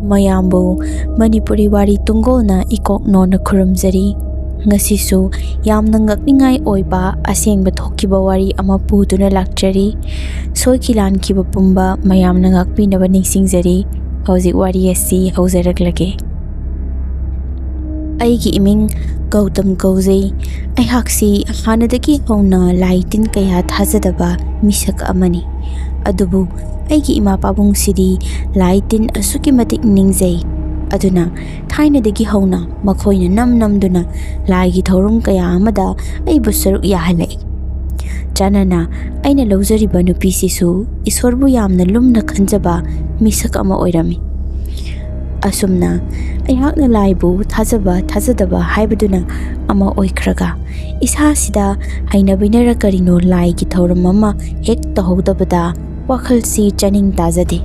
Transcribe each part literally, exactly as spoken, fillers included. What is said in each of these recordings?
ꯃꯌꯥꯝꯕꯨ ꯃꯅꯤꯄꯨꯔꯤ ꯋꯥꯔꯤ ꯇꯨꯡꯒꯣꯜꯅ ꯏꯀꯣꯛ ꯅꯣꯟꯅ ꯈꯨꯔꯨꯝꯖꯔꯤ꯫ ꯉꯁꯤꯁꯨ ꯌꯥꯝꯅ ꯉꯛꯅꯤꯡꯉꯥꯏ ꯑꯣꯏꯕ ꯑꯁꯦꯡꯕ ꯊꯣꯛꯈꯤꯕ ꯋꯥꯔꯤ ꯑꯃ ꯄꯨꯗꯨꯅ ꯂꯥꯛꯆꯔꯤ꯫ ꯁꯣꯏꯈꯤ ꯂꯥꯟꯈꯤꯕ ꯄꯨꯝꯕ ꯃꯌꯥꯝꯅ ꯉꯥꯛꯄꯤꯅꯕ ꯅꯤꯡꯁꯤꯡꯖꯔꯤ꯫ ꯍꯧꯖꯤꯛ ꯋꯥꯔꯤ ꯑꯁꯤ ꯍꯧꯖꯔꯛꯂꯒꯦ꯫ ꯑꯩꯒꯤ ꯏꯃꯤꯡ ꯒꯧꯇꯝ ꯀꯧꯖꯩ꯫ ꯑꯩꯍꯥꯛꯁꯤ ꯍꯥꯟꯅꯗꯒꯤ ꯍꯧꯅ ꯂꯥꯏ ꯇꯤꯟ ꯀꯌꯥ ꯊꯥꯖꯗꯕ ꯃꯤꯁꯛ ꯑꯃꯅꯤ꯫ ꯑꯗꯨꯕꯨ ꯑꯩꯒꯤ ꯏꯃꯥ ꯄꯥꯕꯨꯡꯁꯤꯗꯤ ꯂꯥꯏ ꯇꯤꯟ ꯑꯁꯨꯛꯀꯤ ꯃꯇꯤꯛ ꯅꯤꯡꯖꯩ꯫ ꯑꯗꯨꯅ ꯊꯥꯏꯅꯗꯒꯤ ꯍꯧꯅ ꯃꯈꯣꯏꯅ ꯅꯝ ꯅꯝꯗꯨꯅ ꯂꯥꯏꯒꯤ ꯊꯧꯔꯝ ꯀꯌꯥ ꯑꯃꯗ ꯑꯩꯕꯨ ꯁꯔꯨꯛ ꯌꯥꯍꯜꯂꯛꯏ꯫ ꯆꯥꯅꯅ ꯑꯩꯅ ꯂꯧꯖꯔꯤꯕ ꯅꯨꯄꯤꯁꯤꯁꯨ ꯏꯁꯣꯔꯕꯨ ꯌꯥꯝꯅ ꯂꯨꯝꯅ ꯈꯟꯖꯕ ꯃꯤꯁꯛ ꯑꯃ ꯑꯣꯏꯔꯝꯃꯤ꯫ ꯑꯁꯨꯝꯅ ꯑꯩꯍꯥꯛꯅ ꯂꯥꯏꯕꯨ ꯊꯥꯖꯕ ꯊꯥꯖꯗꯕ ꯍꯥꯏꯕꯗꯨꯅ ꯑꯃ ꯑꯣꯏꯈ꯭ꯔꯒ, ꯏꯁꯥꯁꯤꯗ ꯍꯩꯅꯕꯤꯅꯔ ꯀꯔꯤꯅꯣ ꯂꯥꯏꯒꯤ ꯊꯧꯔꯝ ꯑꯃ ꯍꯦꯛ ꯇꯧꯍꯧꯗꯕꯗ ꯋꯥꯈꯜꯁꯤ ꯆꯥꯅꯤꯡ ꯇꯥꯖꯗꯦ꯫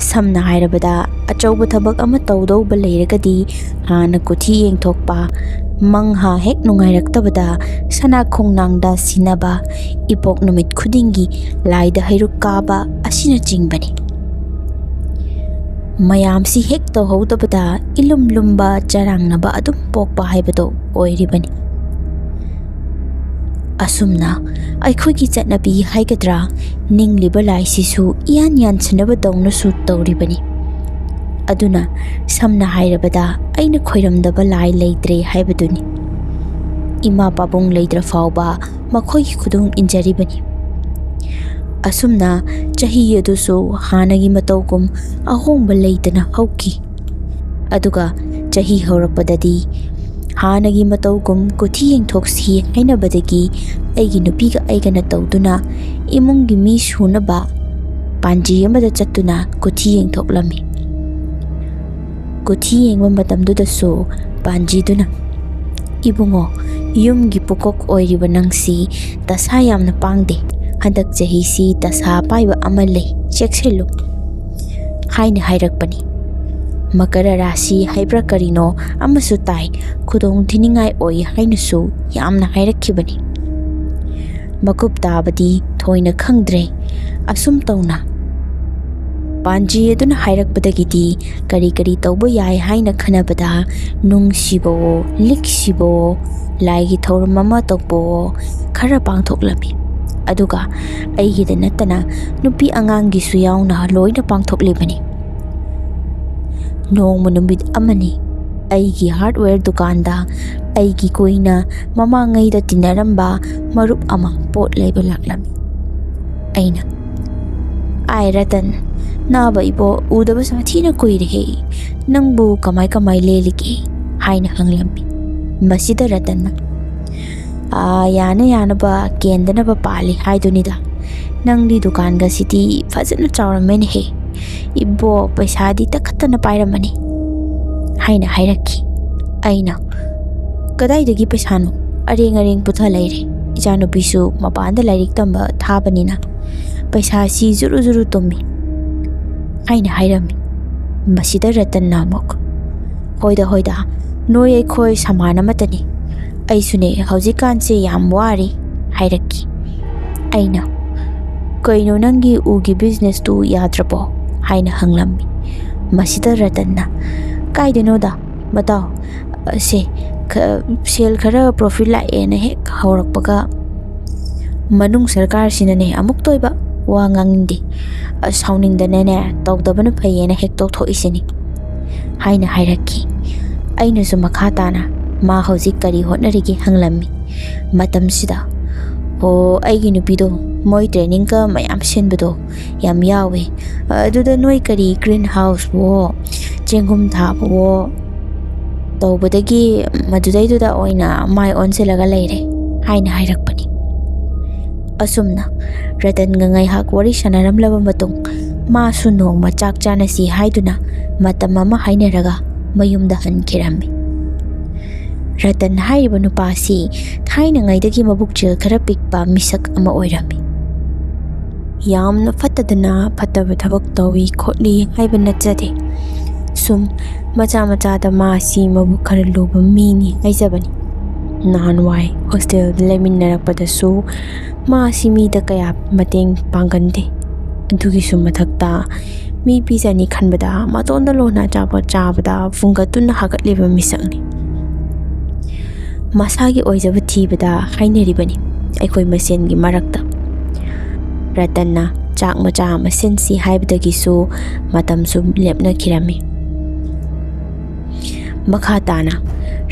ꯁꯝꯅ ꯍꯥꯏꯔꯕꯗ, ꯑꯆꯧꯕ ꯊꯕꯛ ꯑꯃ ꯇꯧꯗꯧꯕ ꯂꯩꯔꯒꯗꯤ ꯍꯥꯟꯅ ꯀꯨꯊꯤ ꯌꯦꯡꯊꯣꯛꯄ, ꯃꯪꯍꯥ ꯍꯦꯛ ꯅꯨꯡꯉꯥꯏꯔꯛꯇꯕꯗ ꯁꯅꯥ ꯈꯣꯡꯅꯥꯡꯗ ꯁꯤꯟꯅꯕ, ꯏꯄꯣꯛ ꯅꯨꯃꯤꯠ ꯈꯨꯗꯤꯡꯒꯤ ꯂꯥꯏꯗ ꯍꯩꯔꯨꯛ ꯀꯥꯕ ꯑꯁꯤꯅꯆꯤꯡꯕꯅꯤ꯫ ꯃꯌꯥꯝꯁꯤ ꯍꯦꯛ ꯇꯧꯍꯧꯗꯕꯗ ꯏꯂꯨꯝ ꯂꯨꯝꯕ ꯆꯔꯥꯡꯅꯕ ꯑꯗꯨꯝ ꯄꯣꯛꯄ ꯍꯥꯏꯕꯗꯣ ꯑꯣꯏꯔꯤꯕꯅꯤ꯫ ꯑꯁꯨꯝꯅ ꯑꯩꯈꯣꯏꯒꯤ ꯆꯠꯅꯕꯤ ꯍꯥꯏꯒꯗ꯭ꯔꯥ, ꯅꯤꯡꯂꯤꯕ ꯂꯥꯏꯁꯤꯁꯨ ꯏꯌꯥꯟ ꯌꯥꯟꯁꯤꯟꯅꯕꯗꯧꯅꯁꯨ ꯇꯧꯔꯤꯕꯅꯤ꯫ ꯑꯗꯨꯅ ꯁꯝꯅ ꯍꯥꯏꯔꯕꯗ ꯑꯩꯅ ꯈꯣꯏꯔꯝꯗꯕ ꯂꯥꯏ ꯂꯩꯇ꯭ꯔꯦ ꯍꯥꯏꯕꯗꯨꯅꯤ꯫ ꯏꯃꯥ ꯄꯥꯕꯨꯡ ꯂꯩꯇ꯭ꯔ ꯐꯥꯎꯕ ꯃꯈꯣꯏꯒꯤ ꯈꯨꯗꯨꯡ ꯏꯟꯖꯔꯤꯕꯅꯤ꯫ ꯑꯁꯨꯝꯅ ꯆꯍꯤ ꯑꯗꯨꯁꯨ ꯍꯥꯟꯅꯒꯤ ꯃꯇꯧꯒꯨꯝ ꯑꯍꯣꯡꯕ ꯂꯩꯇꯅ ꯍꯧꯈꯤ꯫ ꯑꯗꯨꯒ ꯆꯍꯤ ꯍꯧꯔꯛꯄꯗꯗꯤ ꯍꯥꯟꯅꯒꯤ ꯃꯇꯧꯒꯨꯝ ꯀꯨꯊꯤ ꯌꯦꯡꯊꯣꯛꯁꯤ ꯍꯥꯏꯅꯕꯗꯒꯤ ꯑꯩꯒꯤ ꯅꯨꯄꯤꯒ ꯑꯩꯒꯅ ꯇꯧꯗꯨꯅ ꯏꯃꯨꯡꯒꯤ ꯃꯤ ꯁꯨꯅꯕ ꯄꯥꯟꯖꯤ ꯑꯃꯗ ꯆꯠꯇꯨꯅ ꯀꯨꯊꯤ ꯌꯦꯡꯊꯣꯛꯂꯝꯃꯤ꯫ ꯀꯨꯊꯤ ꯌꯦꯡꯕ ꯃꯇꯝꯗꯨꯗꯁꯨ ꯄꯥꯟꯖꯤꯗꯨꯅ, "ꯏꯕꯨꯡꯉꯣ, ꯌꯨꯝꯒꯤ ꯄꯨꯀꯣꯛ ꯑꯣꯏꯔꯤꯕ ꯅꯪꯁꯤ ꯗꯁꯥ ꯌꯥꯝꯅ ꯄꯥꯡꯗꯦ꯫ ꯍꯟꯗꯛ ꯆꯍꯤꯁꯤ ꯗꯁꯥ ꯄꯥꯏꯕ ꯑꯃ ꯂꯩ, ꯆꯦꯛꯁꯤꯜꯂꯨ" ꯍꯥꯏꯅ ꯍꯥꯏꯔꯛꯄꯅꯤ꯫ ꯃꯀꯔ ꯔꯥꯁꯤ ꯍꯥꯏꯕ꯭ꯔꯥ ꯀꯔꯤꯅꯣ ꯑꯃꯁꯨ ꯇꯥꯏ, ꯈꯨꯗꯣꯡ ꯊꯤꯅꯤꯡꯉꯥꯏ ꯑꯣꯏ ꯍꯥꯏꯅꯁꯨ ꯌꯥꯝꯅ ꯍꯥꯏꯔꯛꯈꯤꯕꯅꯤ꯫ ꯃꯀꯨꯞ ꯇꯥꯕꯗꯤ ꯊꯣꯏꯅ ꯈꯪꯗ꯭ꯔꯦ꯫ ꯑꯁꯨꯝ ꯇꯧꯅ ꯄꯥꯟꯖꯤ ꯑꯗꯨꯅ ꯍꯥꯏꯔꯛꯄꯗꯒꯤꯗꯤ ꯀꯔꯤ ꯀꯔꯤ ꯇꯧꯕ ꯌꯥꯏ ꯍꯥꯏꯅ ꯈꯟꯅꯕꯗ, ꯅꯨꯡꯁꯤꯕꯋꯣ, ꯂꯤꯛꯁꯤꯕꯋꯣ, ꯂꯥꯏꯒꯤ ꯊꯧꯔꯝ ꯑꯃ ꯇꯧꯕꯋꯣ, ꯈꯔ ꯄꯥꯡꯊꯣꯛꯂꯝꯃꯤ꯫ ꯑꯗꯨꯒ ꯑꯩꯒꯤꯗ ꯅꯠꯇꯅ ꯅꯨꯄꯤ ꯑꯉꯥꯡꯒꯤꯁꯨ ꯌꯥꯎꯅ ꯂꯣꯏꯅ ꯄꯥꯡꯊꯣꯛꯂꯤꯕꯅꯤ꯫ ꯅꯣꯡꯃ ꯅꯨꯃꯤꯠ ꯑꯃꯅꯤ, ꯑꯩꯒꯤ hardware ꯗꯨꯀꯥꯟꯗ ꯑꯩꯒꯤ ꯀꯨꯏꯅ ꯃꯃꯥꯡꯉꯩꯗ ꯇꯤꯟꯅꯔꯝꯕ ꯃꯔꯨꯞ ꯑꯃ ꯄꯣꯠ ꯂꯩꯕ ꯂꯥꯛꯂꯝꯃꯤ꯫ ꯑꯩꯅ, "ꯑꯥꯏ ꯔꯇꯟ, ꯅꯥꯕ ꯏꯕꯣ, ꯎꯗꯕ ꯁꯥꯊꯤꯅ ꯀꯨꯏꯔꯦꯍꯦ, ꯅꯪꯕꯨ ꯀꯃꯥꯏ ꯀꯃꯥꯏ ꯂꯦꯜꯂꯤꯒꯦ?" ꯍꯥꯏꯅ ꯍꯪꯂꯝꯃꯤ꯫ ꯃꯁꯤꯗ ꯔꯇꯟꯅ, "ꯑꯥ, ꯌꯥꯅ ꯌꯥꯅꯕ ꯀꯦꯟꯗꯅꯕ ꯄꯥꯜꯂꯤ ꯍꯥꯏꯗꯨꯅꯤꯗ꯫ ꯅꯪꯗꯤ ꯗꯨꯀꯥꯟꯒꯁꯤꯗꯤ ꯐꯖꯅ ꯆꯥꯎꯔꯝꯃꯦꯅꯦꯍꯦ꯫ ꯏꯕꯣ, ꯄꯩꯁꯥꯗꯤ ꯇꯛꯈꯠꯇꯅ ꯄꯥꯏꯔꯝꯃꯅꯤ," ꯍꯥꯏꯅ ꯍꯥꯏꯔꯛꯈꯤ꯫ ꯑꯩꯅ, "ꯀꯗꯥꯏꯗꯒꯤ ꯄꯩꯁꯥꯅꯣ? ꯑꯔꯦꯡ ꯑꯔꯦꯡ ꯄꯨꯊ ꯂꯩꯔꯦ꯫ ꯏꯆꯥꯅꯨꯄꯤꯁꯨ ꯃꯄꯥꯟꯗ ꯂꯥꯏꯔꯤꯛ ꯇꯝꯕ ꯊꯥꯕꯅꯤꯅ ꯄꯩꯁꯥꯁꯤ ꯖꯨꯔꯨ ꯖꯨꯔꯨ ꯇꯨꯝꯃꯤ," ꯍꯥꯏꯅ ꯍꯥꯏꯔꯝꯃꯤ꯫ ꯃꯁꯤꯗ ꯔꯇꯟꯅ ꯑꯃꯨꯛ, "ꯍꯣꯏꯗ, ꯍꯣꯏꯗ, ꯅꯣꯏ ꯑꯩꯈꯣꯏ ꯁꯃꯥꯟ ꯑꯃꯠꯇꯅꯤ꯫ ꯑꯩꯁꯨꯅꯦ, ꯍꯧꯖꯤꯛꯀꯥꯟꯁꯦ ꯌꯥꯝ ꯋꯥꯔꯤ," ꯍꯥꯏꯔꯛꯈꯤ꯫ ꯑꯩꯅ, "ꯀꯩꯅꯣ, ꯅꯪꯒꯤ ꯎꯒꯤ business ꯇꯨ ꯌꯥꯗ꯭ꯔꯕꯣ?" ꯍꯥꯏꯅ ꯍꯪꯂꯝꯃꯤ꯫ ꯃꯁꯤꯗ ꯔꯇꯟꯅ, "ꯀꯥꯏꯗꯩꯅꯣꯗ, ꯃꯇꯥꯎ, ꯑ, ꯁꯦ, ꯈ-, ꯁꯦꯜ ꯈꯔ profit ꯂꯥꯛꯑꯦꯅ ꯍꯦꯛ ꯍꯧꯔꯛꯄꯒ, ꯃꯅꯨꯡ ꯁꯔꯀꯥꯔꯁꯤꯅꯅꯦ ꯑꯃꯨꯛꯇ ꯑꯣꯏꯕ ꯋꯥ ꯉꯥꯡꯅꯤꯡꯗꯦ꯫ ꯑ, ꯁꯥꯎꯅꯤꯡꯗꯅꯅꯦ ꯇꯧꯗꯕꯅ ꯐꯩꯌꯦꯅ ꯍꯦꯛ ꯇꯣꯛꯊꯣꯛꯏꯁꯤꯅꯤ," ꯍꯥꯏꯅ ꯍꯥꯏꯔꯛꯈꯤ꯫ ꯑꯩꯅꯁꯨ ꯃꯈꯥ ꯇꯥꯅ ꯃꯥ ꯍꯧꯖꯤꯛ ꯀꯔꯤ ꯍꯣꯠꯅꯔꯤꯒꯦ ꯍꯪꯂꯝꯃꯤ꯫ ꯃꯇꯝꯁꯤꯗ, "ꯑꯣ, ꯑꯩꯒꯤ ꯅꯨꯄꯤꯗꯣ ꯃꯣꯏ training ꯀ ꯃꯌꯥꯝ ꯁꯤꯟꯕꯗꯣ ꯌꯥꯝ ꯌꯥꯎꯋꯦ꯫ ꯑꯗꯨꯗ ꯅꯣꯏ ꯀꯔꯤ green house ꯋꯣ, ꯆꯦꯡꯒꯨꯝ ꯊꯥꯕꯋꯣ ꯇꯧꯕꯗꯒꯤ ꯃꯗꯨꯗꯩꯗꯨꯗ ꯑꯣꯏꯅ ꯃꯥꯏ ꯑꯣꯟꯁꯤꯜꯂꯒ ꯂꯩꯔꯦ," ꯍꯥꯏꯅ ꯍꯥꯏꯔꯛꯄꯅꯤ꯫ ꯑꯁꯨꯝꯅ ꯔꯇꯟꯒ ꯉꯥꯏꯍꯥꯛ ꯋꯥꯔꯤ ꯁꯥꯟꯅꯔꯝꯂꯕ ꯃꯇꯨꯡ, ꯃꯥꯁꯨ ꯅꯣꯡꯃ ꯆꯥꯛ ꯆꯥꯅꯁꯤ ꯍꯥꯏꯗꯨꯅ ꯃꯇꯝ ꯑꯃ ꯍꯥꯏꯅꯔꯒ ꯃꯌꯨꯝꯗ ꯍꯟꯈꯤꯔꯝꯃꯤ꯫ ꯔꯇꯟ ꯍꯥꯏꯔꯤꯕ ꯅꯨꯄꯥꯁꯤ ꯊꯥꯏꯅꯉꯩꯗꯒꯤ ꯃꯕꯨꯛꯆꯦꯜ ꯈꯔ ꯄꯤꯛꯄ ꯃꯤꯁꯛ ꯑꯃ ꯑꯣꯏꯔꯝꯃꯤ꯫ ꯌꯥꯝꯅ ꯐꯠꯇꯗꯅ ꯐꯠꯇꯕ ꯊꯕꯛ ꯇꯧꯏ ꯈꯣꯠꯂꯤ ꯍꯥꯏꯕ ꯅꯠꯆꯗꯦ꯫ ꯁꯨꯝ ꯃꯆꯥ ꯃꯆꯥꯗ ꯃꯥꯁꯤ ꯃꯕꯨꯛ ꯈꯔ ꯂꯨꯕ ꯃꯤꯅꯤ ꯍꯥꯏꯖꯕꯅꯤ꯫ ꯅꯍꯥꯟꯋꯥꯏ hostel ꯗ ꯂꯩꯃꯤꯟꯅꯔꯛꯄꯗꯁꯨ ꯃꯥꯁꯤ ꯃꯤꯗ ꯀꯌꯥ ꯃꯇꯦꯡ ꯄꯥꯡꯒꯟꯗꯦ꯫ ꯑꯗꯨꯒꯤꯁꯨ ꯃꯊꯛꯇ ꯃꯤ ꯄꯤꯖꯅꯤ ꯈꯟꯕꯗ ꯃꯇꯣꯟꯗ ꯂꯣꯟꯅ ꯑꯆꯥꯄꯣꯠ ꯆꯥꯕꯗ ꯐꯨꯡꯒꯠꯇꯨꯅ ꯍꯥꯒꯠꯂꯤꯕ ꯃꯤꯁꯛꯅꯤ꯫ ꯃꯁꯥꯒꯤ ꯑꯣꯏꯖꯕ ꯊꯤꯕꯗ ꯍꯥꯏꯅꯔꯤꯕꯅꯤ ꯑꯩꯈꯣꯏ ꯃꯁꯦꯟꯒꯤ ꯃꯔꯛꯇ꯫ ꯔꯇꯟꯅ ꯆꯥꯛ ꯃꯆꯥ ꯑꯃ ꯁꯤꯟꯁꯤ ꯍꯥꯏꯕꯗꯒꯤꯁꯨ ꯃꯇꯝꯁꯨ ꯂꯦꯞꯅꯈꯤꯔꯝꯃꯤ꯫ ꯃꯈꯥ ꯇꯥꯅ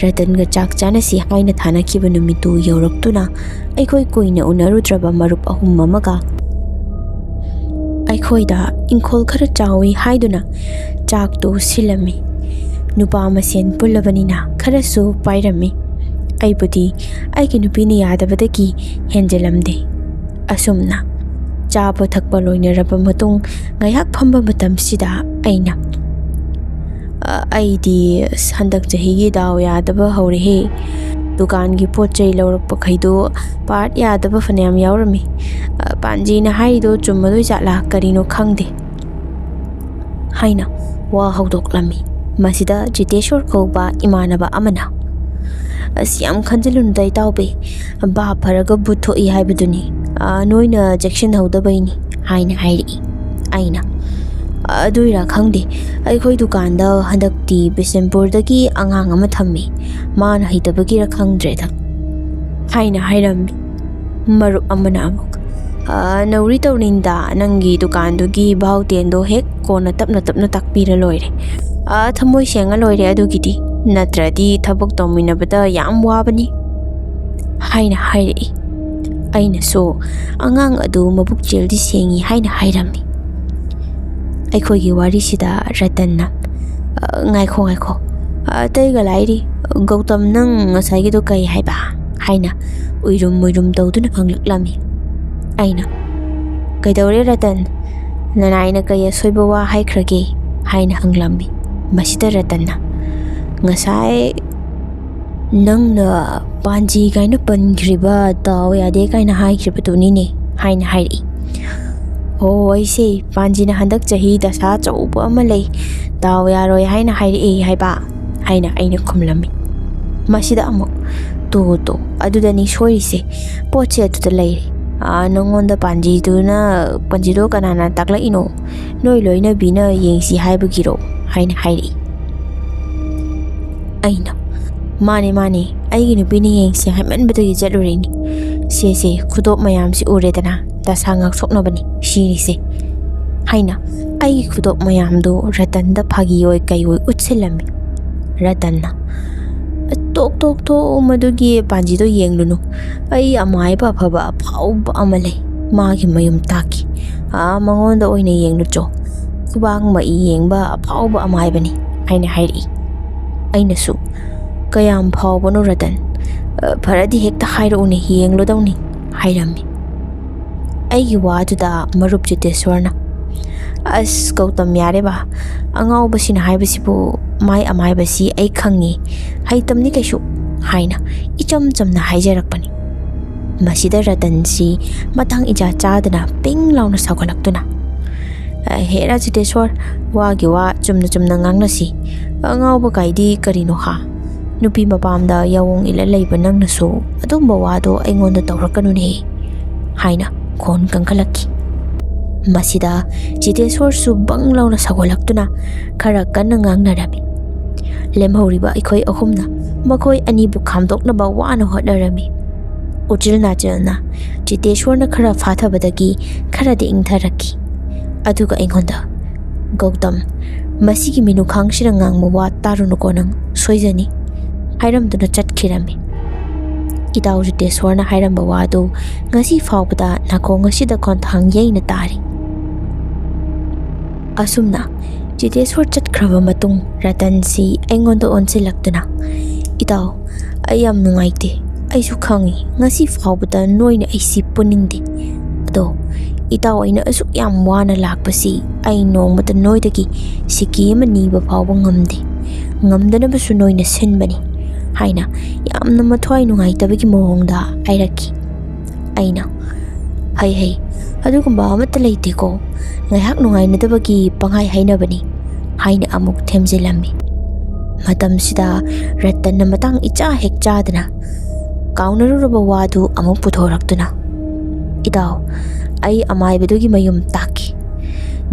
ꯔꯇꯟꯒ ꯆꯥꯛ ꯆꯥꯅꯁꯤ ꯍꯥꯏꯅ ꯊꯥꯅꯈꯤꯕ ꯅꯨꯃꯤꯠꯇꯨ ꯌꯧꯔꯛꯇꯨꯅ ꯑꯩꯈꯣꯏ ꯀꯨꯏꯅ ꯎꯅꯔꯨꯗ꯭ꯔꯕ ꯃꯔꯨꯞ ꯑꯍꯨꯝ ꯑꯃꯒ ꯑꯩꯈꯣꯏꯗ ꯏꯪꯈꯣꯜ ꯈꯔ ꯆꯥꯎꯏ ꯍꯥꯏꯗꯨꯅ ꯆꯥꯛꯇꯨ ꯁꯤꯜꯂꯝꯃꯤ꯫ ꯅꯨꯄꯥ ꯃꯁꯦꯟ ꯄꯨꯜꯂꯕꯅꯤꯅ ꯈꯔꯁꯨ ꯄꯥꯏꯔꯝꯃꯤ꯫ ꯑꯩꯕꯨꯗꯤ ꯑꯩꯒꯤ ꯅꯨꯄꯤꯅ ꯌꯥꯗꯕꯗꯒꯤ ꯍꯦꯟꯖꯤꯜꯂꯝꯗꯦ꯫ ꯑꯁꯨꯝꯅ ꯆꯥꯕ ꯊꯛꯄ ꯂꯣꯏꯅꯔꯕ ꯃꯇꯨꯡ ꯉꯥꯏꯍꯥꯛ ꯐꯝꯕ ꯃꯇꯝꯁꯤꯗ ꯑꯩꯅ, "ꯑ, ꯑꯩꯗꯤ ꯑꯁ ꯍꯟꯗꯛ ꯆꯍꯤꯒꯤ ꯗꯥꯎ ꯌꯥꯗꯕ ꯍꯧꯔꯦꯍꯦ꯫ ꯗꯨꯀꯥꯟꯒꯤ ꯄꯣꯠ ꯆꯩ ꯂꯧꯔꯛꯄꯈꯩꯗꯣ ꯄꯥꯔꯠ ꯌꯥꯗꯕ ꯐꯅꯌꯥꯝ ꯌꯥꯎꯔꯝꯃꯤ꯫ ꯑ, ꯄꯥꯟꯖꯤꯅ ꯍꯥꯏꯔꯤꯗꯣ ꯆꯨꯝꯃꯗꯣꯏ ꯖꯥꯠꯂꯥ ꯀꯔꯤꯅꯣ ꯈꯪꯗꯦ" ꯍꯥꯏꯅ ꯋꯥ ꯍꯧꯗꯣꯛꯂꯝꯃꯤ꯫ ꯃꯁꯤꯗ ꯖꯤꯇꯦꯁꯣꯔ ꯀꯧꯕ ꯏꯃꯥꯟꯅꯕ ꯑꯃꯅ, "ꯑꯁ, ꯌꯥꯝ ꯈꯟꯖꯤꯜꯂꯨꯅꯨꯗ ꯏꯇꯥꯎꯕꯤ, ꯚꯥꯞ ꯐꯔꯒ ꯚꯨꯠ ꯊꯣꯛꯏ ꯍꯥꯏꯕꯗꯨꯅꯤ꯫ ꯑ, ꯅꯣꯏꯅ ꯆꯦꯛꯁꯤꯟꯍꯧꯗꯕꯩꯅꯤ" ꯍꯥꯏꯅ ꯍꯥꯏꯔꯛꯏ꯫ ꯑꯩꯅ, "ꯑꯗꯨꯏꯔꯥ ꯈꯪꯗꯦ, ꯑꯩꯈꯣꯏ ꯗꯨꯀꯥꯟꯗ ꯍꯟꯗꯛꯇꯤ ꯕꯤꯁꯦꯝꯄꯨꯔꯗꯒꯤ ꯑꯉꯥꯡ ꯑꯃ ꯊꯝꯃꯤ, ꯃꯥꯅ ꯍꯩꯇꯕꯒꯤꯔ ꯈꯪꯗ꯭ꯔꯦꯗ" ꯍꯥꯏꯅ ꯍꯥꯏꯔꯝꯃꯤ꯫ ꯃꯔꯨꯞ ꯑꯃꯅ ꯑꯃꯨꯛ, "ꯑ, ꯅꯧꯔꯤ ꯇꯧꯅꯤꯡꯗ, ꯅꯪꯒꯤ ꯗꯨꯀꯥꯟꯗꯨꯒꯤ ꯚꯥꯎꯇꯦꯟꯗꯣ ꯍꯦꯛ ꯀꯣꯟꯅ ꯇꯞꯅ ꯇꯞꯅ ꯇꯥꯛꯄꯤꯔ ꯂꯣꯏꯔꯦ꯫ ꯑ, ꯊꯃꯣꯏ ꯁꯦꯡꯉ ꯂꯣꯏꯔꯦ ꯑꯗꯨꯒꯤꯗꯤ, ꯅꯠꯇ꯭ꯔꯗꯤ ꯊꯕꯛ ꯇꯧꯃꯤꯟꯅꯕꯗ ꯌꯥꯝ ꯋꯥꯕꯅꯤ" ꯍꯥꯏꯅ ꯍꯥꯏꯔꯛꯏ꯫ ꯑꯩꯅꯁꯨ, "ꯑꯉꯥꯡ ꯑꯗꯨ ꯃꯕꯨꯛ ꯆꯦꯜꯗꯤ ꯁꯦꯡꯉꯤ" ꯍꯥꯏꯅ ꯍꯥꯏꯔꯝꯃꯤ꯫ ꯑꯩꯈꯣꯏꯒꯤ ꯋꯥꯔꯤꯁꯤꯗ ꯔꯇꯟꯅ, "ꯑ, ꯉꯥꯏꯈꯣ, ꯉꯥꯏꯈꯣ, ꯑꯇꯩꯒ ꯂꯥꯏꯔꯤ, ꯒꯧꯇꯝ, ꯅꯪ ꯉꯁꯥꯏꯒꯤꯗꯣ ꯀꯩ ꯍꯥꯏꯕ?" ꯍꯥꯏꯅ ꯎꯏꯔꯨꯝ ꯎꯏꯔꯨꯝ ꯇꯧꯗꯨꯅ ꯍꯪꯂꯛꯂꯝꯃꯤ꯫ ꯑꯩꯅ, "ꯀꯩꯗꯧꯔꯦ ꯔꯇꯟ? ꯅꯅꯥꯏꯅ ꯀꯩ ꯑꯁꯣꯏꯕ ꯋꯥ ꯍꯥꯏꯈ꯭ꯔꯒꯦ?" ꯍꯥꯏꯅ ꯍꯪꯂꯝꯃꯤ꯫ ꯃꯁꯤꯗ ꯔꯇꯟꯅ, "ꯉꯁꯥꯏ ꯅꯪꯅ ꯄꯥꯟꯖꯤ ꯀꯥꯏꯅ ꯄꯟꯈ꯭ꯔꯤꯕ, ꯗꯥꯎ ꯌꯥꯗꯦ ꯀꯥꯏꯅ ꯍꯥꯏꯈ꯭ꯔꯤꯕꯗꯨꯅꯤꯅꯦ" ꯍꯥꯏꯅ ꯍꯥꯏꯔꯛꯏ꯫ "ꯑꯣ, ꯑꯩꯁꯦ ꯄꯥꯟꯖꯤꯅ ꯍꯟꯗꯛ ꯆꯍꯤ ꯗꯁꯥ ꯑꯆꯧꯕ ꯑꯃ ꯂꯩ, ꯗꯥꯎ ꯌꯥꯔꯣꯏ ꯍꯥꯏꯅ ꯍꯥꯏꯔꯛꯑꯦ ꯍꯥꯏꯕ" ꯍꯥꯏꯅ ꯑꯩꯅ ꯈꯨꯝꯂꯝꯃꯤ꯫ ꯃꯁꯤꯗ ꯑꯃꯨꯛ, "ꯇꯣ, ꯇꯣ, ꯑꯗꯨꯗꯅꯤ ꯁꯣꯏꯔꯤꯁꯦ, ꯄꯣꯠꯁꯦ ꯑꯗꯨꯗ ꯂꯩꯔꯦ" "ꯑꯥ, ꯅꯪꯉꯣꯟꯗ ꯄꯥꯟꯖꯤꯗꯨꯅ, ꯄꯥꯟꯖꯤꯗꯣ ꯀꯅꯥꯅ ꯇꯥꯛꯂꯛꯏꯅꯣ? ꯅꯣꯏ ꯂꯣꯏꯅꯕꯤꯅ ꯌꯦꯡꯁꯤ ꯍꯥꯏꯕꯒꯤꯔꯣ?" ꯍꯥꯏꯅ ꯍꯥꯏꯔꯛꯏ꯫ ꯑꯩꯅ, "ꯃꯥꯅꯦ, ꯃꯥꯅꯦ, ꯑꯩꯒꯤ ꯅꯨꯄꯤꯅ ꯌꯦꯡꯁꯤ ꯍꯥꯏꯃꯟꯕꯗꯒꯤ ꯆꯠꯂꯨꯔꯤꯅꯤ꯫ ꯁꯦ, ꯁꯦ, ꯈꯨꯗꯣꯞ ꯃꯌꯥꯝꯁꯤ ꯎꯔꯦꯗꯅ, ꯗꯁꯥ ꯉꯥꯛꯊꯣꯛꯅꯕꯅꯤ ꯁꯤꯔꯤꯁꯦ," ꯍꯥꯏꯅ ꯑꯩꯒꯤ ꯈꯨꯗꯣꯞ ꯃꯌꯥꯝꯗꯨ ꯔꯇꯟꯗ ꯐꯥꯒꯤ ꯑꯣꯏ ꯀꯩ ꯑꯣꯏ ꯎꯠꯁꯤꯜꯂꯝꯃꯤ꯫ ꯔꯇꯟꯅ, "ꯇꯣꯛ, ꯇꯣꯛ, ꯇꯣꯛ, ꯃꯗꯨꯒꯤ ꯄꯥꯟꯖꯤꯗꯣ ꯌꯦꯡꯂꯨꯅꯨ꯫ ꯑꯩ ꯑꯃꯥꯏꯕ ꯑꯐꯕ ꯑꯐꯥꯎꯕ ꯑꯃ ꯂꯩ꯫ ꯃꯥꯒꯤ ꯃꯌꯨꯝ ꯇꯥꯛꯀꯦ꯫ ꯑꯥ, ꯃꯉꯣꯟꯗ ꯑꯣꯏꯅ ꯌꯦꯡꯂꯨꯆꯣ꯫ ꯈꯨꯕꯥꯛ ꯃꯩ ꯌꯦꯡꯕ ꯑꯐꯥꯎꯕ ꯑꯃꯥꯏꯕꯅꯤ," ꯍꯥꯏꯅ ꯍꯥꯏꯔꯛꯏ꯫ ꯑꯩꯅꯁꯨ, "ꯀꯌꯥꯝ ꯐꯥꯎꯕꯅꯣ ꯔꯇꯟ? ꯑ, ꯐꯔꯗꯤ ꯍꯦꯛꯇ ꯍꯥꯏꯔꯛꯎꯅꯦ, ꯌꯦꯡꯂꯨꯗꯧꯅꯤ," ꯍꯥꯏꯔꯝꯃꯤ꯫ ꯑꯩꯒꯤ ꯋꯥꯗꯨꯗ ꯃꯔꯨꯞ ꯆꯤꯇꯦꯁꯣꯔꯅ, "ꯑꯁ ꯒꯧꯇꯝ, ꯌꯥꯔꯦ ꯕꯥ, ꯑꯉꯥꯎꯕꯁꯤꯅ ꯍꯥꯏꯕꯁꯤꯕꯨ ꯃꯥꯏ ꯑꯃꯥꯏꯕꯁꯤ ꯑꯩ ꯈꯪꯉꯤ, ꯍꯩꯇꯝꯅꯤ ꯀꯩꯁꯨ," ꯍꯥꯏꯅ ꯏꯆꯝ ꯆꯝꯅ ꯍꯥꯏꯖꯔꯛꯄꯅꯤ꯫ ꯃꯁꯤꯗ ꯔꯇꯟꯁꯤ ꯃꯇꯥꯡ ꯏꯆꯥ ꯆꯥꯗꯅ ꯄꯤꯡ ꯂꯥꯎꯅ ꯁꯥꯎꯒꯠꯂꯛꯇꯨꯅ, "ꯑ, ꯍꯦꯔꯥ ꯆꯤꯇꯦꯁꯣꯔ, ꯋꯥꯒꯤ ꯋꯥ ꯆꯨꯝꯅ ꯆꯨꯝꯅ ꯉꯥꯡꯅꯁꯤ꯫ ꯑꯉꯥꯎꯕ ꯀꯥꯏꯗꯤ ꯀꯔꯤꯅꯣ ꯍꯥ? ꯅꯨꯄꯤ ꯃꯄꯥꯝꯗ ꯌꯥꯑꯣꯡ ꯏꯜꯂ ꯂꯩꯕ ꯅꯪꯅꯁꯨ ꯑꯗꯨꯝꯕ ꯋꯥꯗꯣ ꯑꯩꯉꯣꯟꯗ ꯇꯧꯔꯛꯀꯅꯨꯅꯦ," ꯍꯥꯏꯅ ꯈꯣꯟ ꯀꯟꯈꯠꯂꯛꯈꯤ꯫ ꯃꯁꯤꯗ ꯆꯤꯇꯦꯁꯣꯔꯁꯨ ꯕꯪ ꯂꯥꯎꯅ ꯁꯧꯒꯠꯂꯛꯇꯨꯅ ꯈꯔ ꯀꯟꯅ ꯉꯥꯡꯅꯔꯝꯃꯤ꯫ ꯂꯦꯝꯍꯧꯔꯤꯕ ꯑꯩꯈꯣꯏ ꯑꯍꯨꯝꯅ ꯃꯈꯣꯏ ꯑꯅꯤꯕꯨ ꯈꯥꯝꯗꯣꯛꯅꯕ ꯋꯥꯅ ꯍꯣꯠꯅꯔꯝꯃꯤ꯫ ꯎꯆꯤꯜ ꯅꯥꯆꯤꯜꯅ ꯆꯤꯇꯦꯁꯣꯔꯅ ꯈꯔ ꯐꯥꯊꯕꯗꯒꯤ ꯈꯔꯗꯤ ꯏꯪꯊꯔꯛꯈꯤ꯫ ꯑꯗꯨꯒ ꯑꯩꯉꯣꯟꯗ, "ꯒꯧꯇꯝ, ꯃꯁꯤꯒꯤ ꯃꯤꯅꯨꯈꯥꯡꯁꯤꯅ ꯉꯥꯡꯕ ꯋꯥ ꯇꯥꯔꯨꯅꯨꯀꯣ ꯅꯪ, ꯁꯣꯏꯖꯅꯤ," ꯍꯥꯏꯔꯝꯗꯨꯅ ꯆꯠꯈꯤꯔꯝꯃꯤ꯫ ꯏꯇꯥꯎ ꯆꯤꯇꯦꯁꯣꯔꯅ ꯍꯥꯏꯔꯝꯕ ꯋꯥꯗꯨ ꯉꯁꯤ ꯐꯥꯎꯕꯗ ꯅꯥꯀꯣꯡ ꯑꯁꯤꯗ ꯈꯣꯟꯊꯥꯡ ꯌꯩꯅ ꯇꯥꯔꯤ꯫ ꯑꯁꯨꯝꯅ ꯆꯤꯇꯦꯁꯣꯔ ꯆꯠꯈ꯭ꯔꯕ ꯃꯇꯨꯡ ꯔꯇꯟꯁꯤ ꯑꯩꯉꯣꯟꯗ ꯑꯣꯟꯁꯤꯜꯂꯛꯇꯨꯅ, "ꯏꯇꯥꯎ, ꯑꯩ ꯌꯥꯝ ꯅꯨꯡꯉꯥꯏꯇꯦ꯫ ꯑꯩꯁꯨ ꯈꯪꯉꯤ, ꯉꯁꯤ ꯐꯥꯎꯕꯗ ꯅꯣꯏꯅ ꯑꯩꯁꯤ ꯄꯨꯅꯤꯡꯗꯦ꯫ ꯑꯗꯣ ꯏꯇꯥꯎ, ꯑꯩꯅ ꯑꯁꯨꯛ ꯌꯥꯝ ꯋꯥꯅ ꯂꯥꯛꯄꯁꯤ ꯑꯩ ꯅꯣꯡꯃꯇ ꯅꯣꯏꯗꯒꯤ ꯁꯤꯀꯤ ꯑꯃ ꯅꯤꯕ ꯐꯥꯎꯕ ꯉꯝꯗꯦ꯫ ꯉꯝꯗꯅꯕꯁꯨ ꯅꯣꯏꯅ ꯁꯤꯟꯕꯅꯤ," ꯍꯥꯏꯅ ꯌꯥꯝꯅ ꯃꯊ꯭ꯋꯥꯏ ꯅꯨꯡꯉꯥꯏꯇꯕꯒꯤ ꯃꯑꯣꯡꯗ ꯍꯥꯏꯔꯛꯈꯤ꯫ ꯑꯩꯅ, "ꯍꯩ ꯍꯩ, ꯑꯗꯨꯒꯨꯝꯕ ꯑꯃꯠꯇ ꯂꯩꯇꯦꯀꯣ꯫ ꯉꯥꯏꯍꯥꯛ ꯅꯨꯡꯉꯥꯏꯅꯗꯕꯒꯤ ꯄꯪꯍꯥꯏ ꯍꯥꯏꯅꯕꯅꯤ," ꯍꯥꯏꯅ ꯑꯃꯨꯛ ꯊꯦꯝꯖꯤꯜꯂꯝꯃꯤ꯫ ꯃꯇꯝꯁꯤꯗ ꯔꯇꯟꯅ ꯃꯇꯥꯡ ꯏꯆꯥ ꯍꯦꯛ ꯆꯥꯗꯅ ꯀꯥꯎꯅꯔꯨꯔꯕ ꯋꯥꯗꯨ ꯑꯃꯨꯛ ꯄꯨꯊꯣꯔꯛꯇꯨꯅ, "ꯏꯇꯥꯎ, ꯑꯩ ꯑꯃꯥꯏꯕꯗꯨꯒꯤ ꯃꯌꯨꯝ ꯇꯥꯛꯀꯦ꯫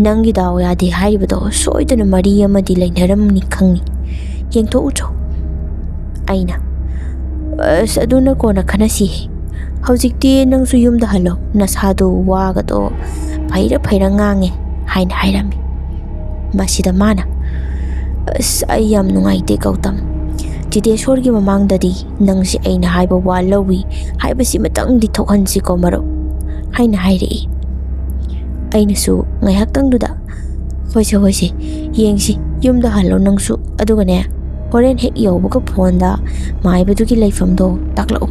ꯅꯪꯒꯤ ꯗꯥꯎ ꯌꯥꯗꯦ ꯍꯥꯏꯔꯤꯕꯗꯣ ꯁꯣꯏꯗꯅ ꯃꯔꯤ ꯑꯃꯗꯤ ꯂꯩꯅꯔꯝꯅꯤ ꯈꯪꯉꯤ꯫ ꯌꯦꯡꯊꯣꯛꯎꯆꯣ꯫" ꯑꯩꯅ, "ꯑꯁ, ꯑꯗꯨꯅ ꯀꯣꯟꯅ ꯈꯟꯅꯁꯤꯍꯦ꯫ ꯍꯧꯖꯤꯛꯇꯤ ꯅꯪꯁꯨ ꯌꯨꯝꯗ ꯍꯜꯂꯣ, ꯅꯁꯥꯗꯣ ꯋꯥꯒꯗꯣ ꯐꯩꯔ ꯐꯩꯔ ꯉꯥꯡꯉꯦ," ꯍꯥꯏꯅ ꯍꯥꯏꯔꯝꯃꯤ꯫ ꯃꯁꯤꯗ ꯃꯥꯅ, "ꯑꯁ, ꯑꯩ ꯌꯥꯝ ꯅꯨꯡꯉꯥꯏꯇꯦ ꯒꯧꯇꯝ꯫ ꯆꯤꯇꯦꯁꯣꯔꯒꯤ ꯃꯃꯥꯡꯗꯗꯤ ꯅꯪꯁꯦ ꯑꯩꯅ ꯍꯥꯏꯕ ꯋꯥ ꯂꯧꯏ ꯍꯥꯏꯕꯁꯤꯃꯇꯪꯗꯤ ꯊꯣꯛꯍꯟꯁꯤꯀꯣ ꯃꯔꯨꯞ," ꯍꯥꯏꯅ ꯍꯥꯏꯔꯛꯏ꯫ ꯑꯩꯅꯁꯨ ꯉꯥꯏꯍꯥꯛꯇꯪꯗꯨꯗ, "ꯍꯣꯏꯁꯦ, ꯍꯣꯏꯁꯦ, ꯌꯦꯡꯁꯤ, ꯌꯨꯝꯗ ꯍꯜꯂꯣ ꯅꯪꯁꯨ, ꯑꯗꯨꯒꯅꯦ, ꯍꯣꯔꯦꯟ ꯍꯦꯛ ꯌꯧꯕꯒ ꯐꯣꯟꯗ ꯃꯥꯏꯕꯗꯨꯒꯤ ꯂꯩꯐꯝꯗꯣ ꯇꯥꯛꯂꯛꯎ,"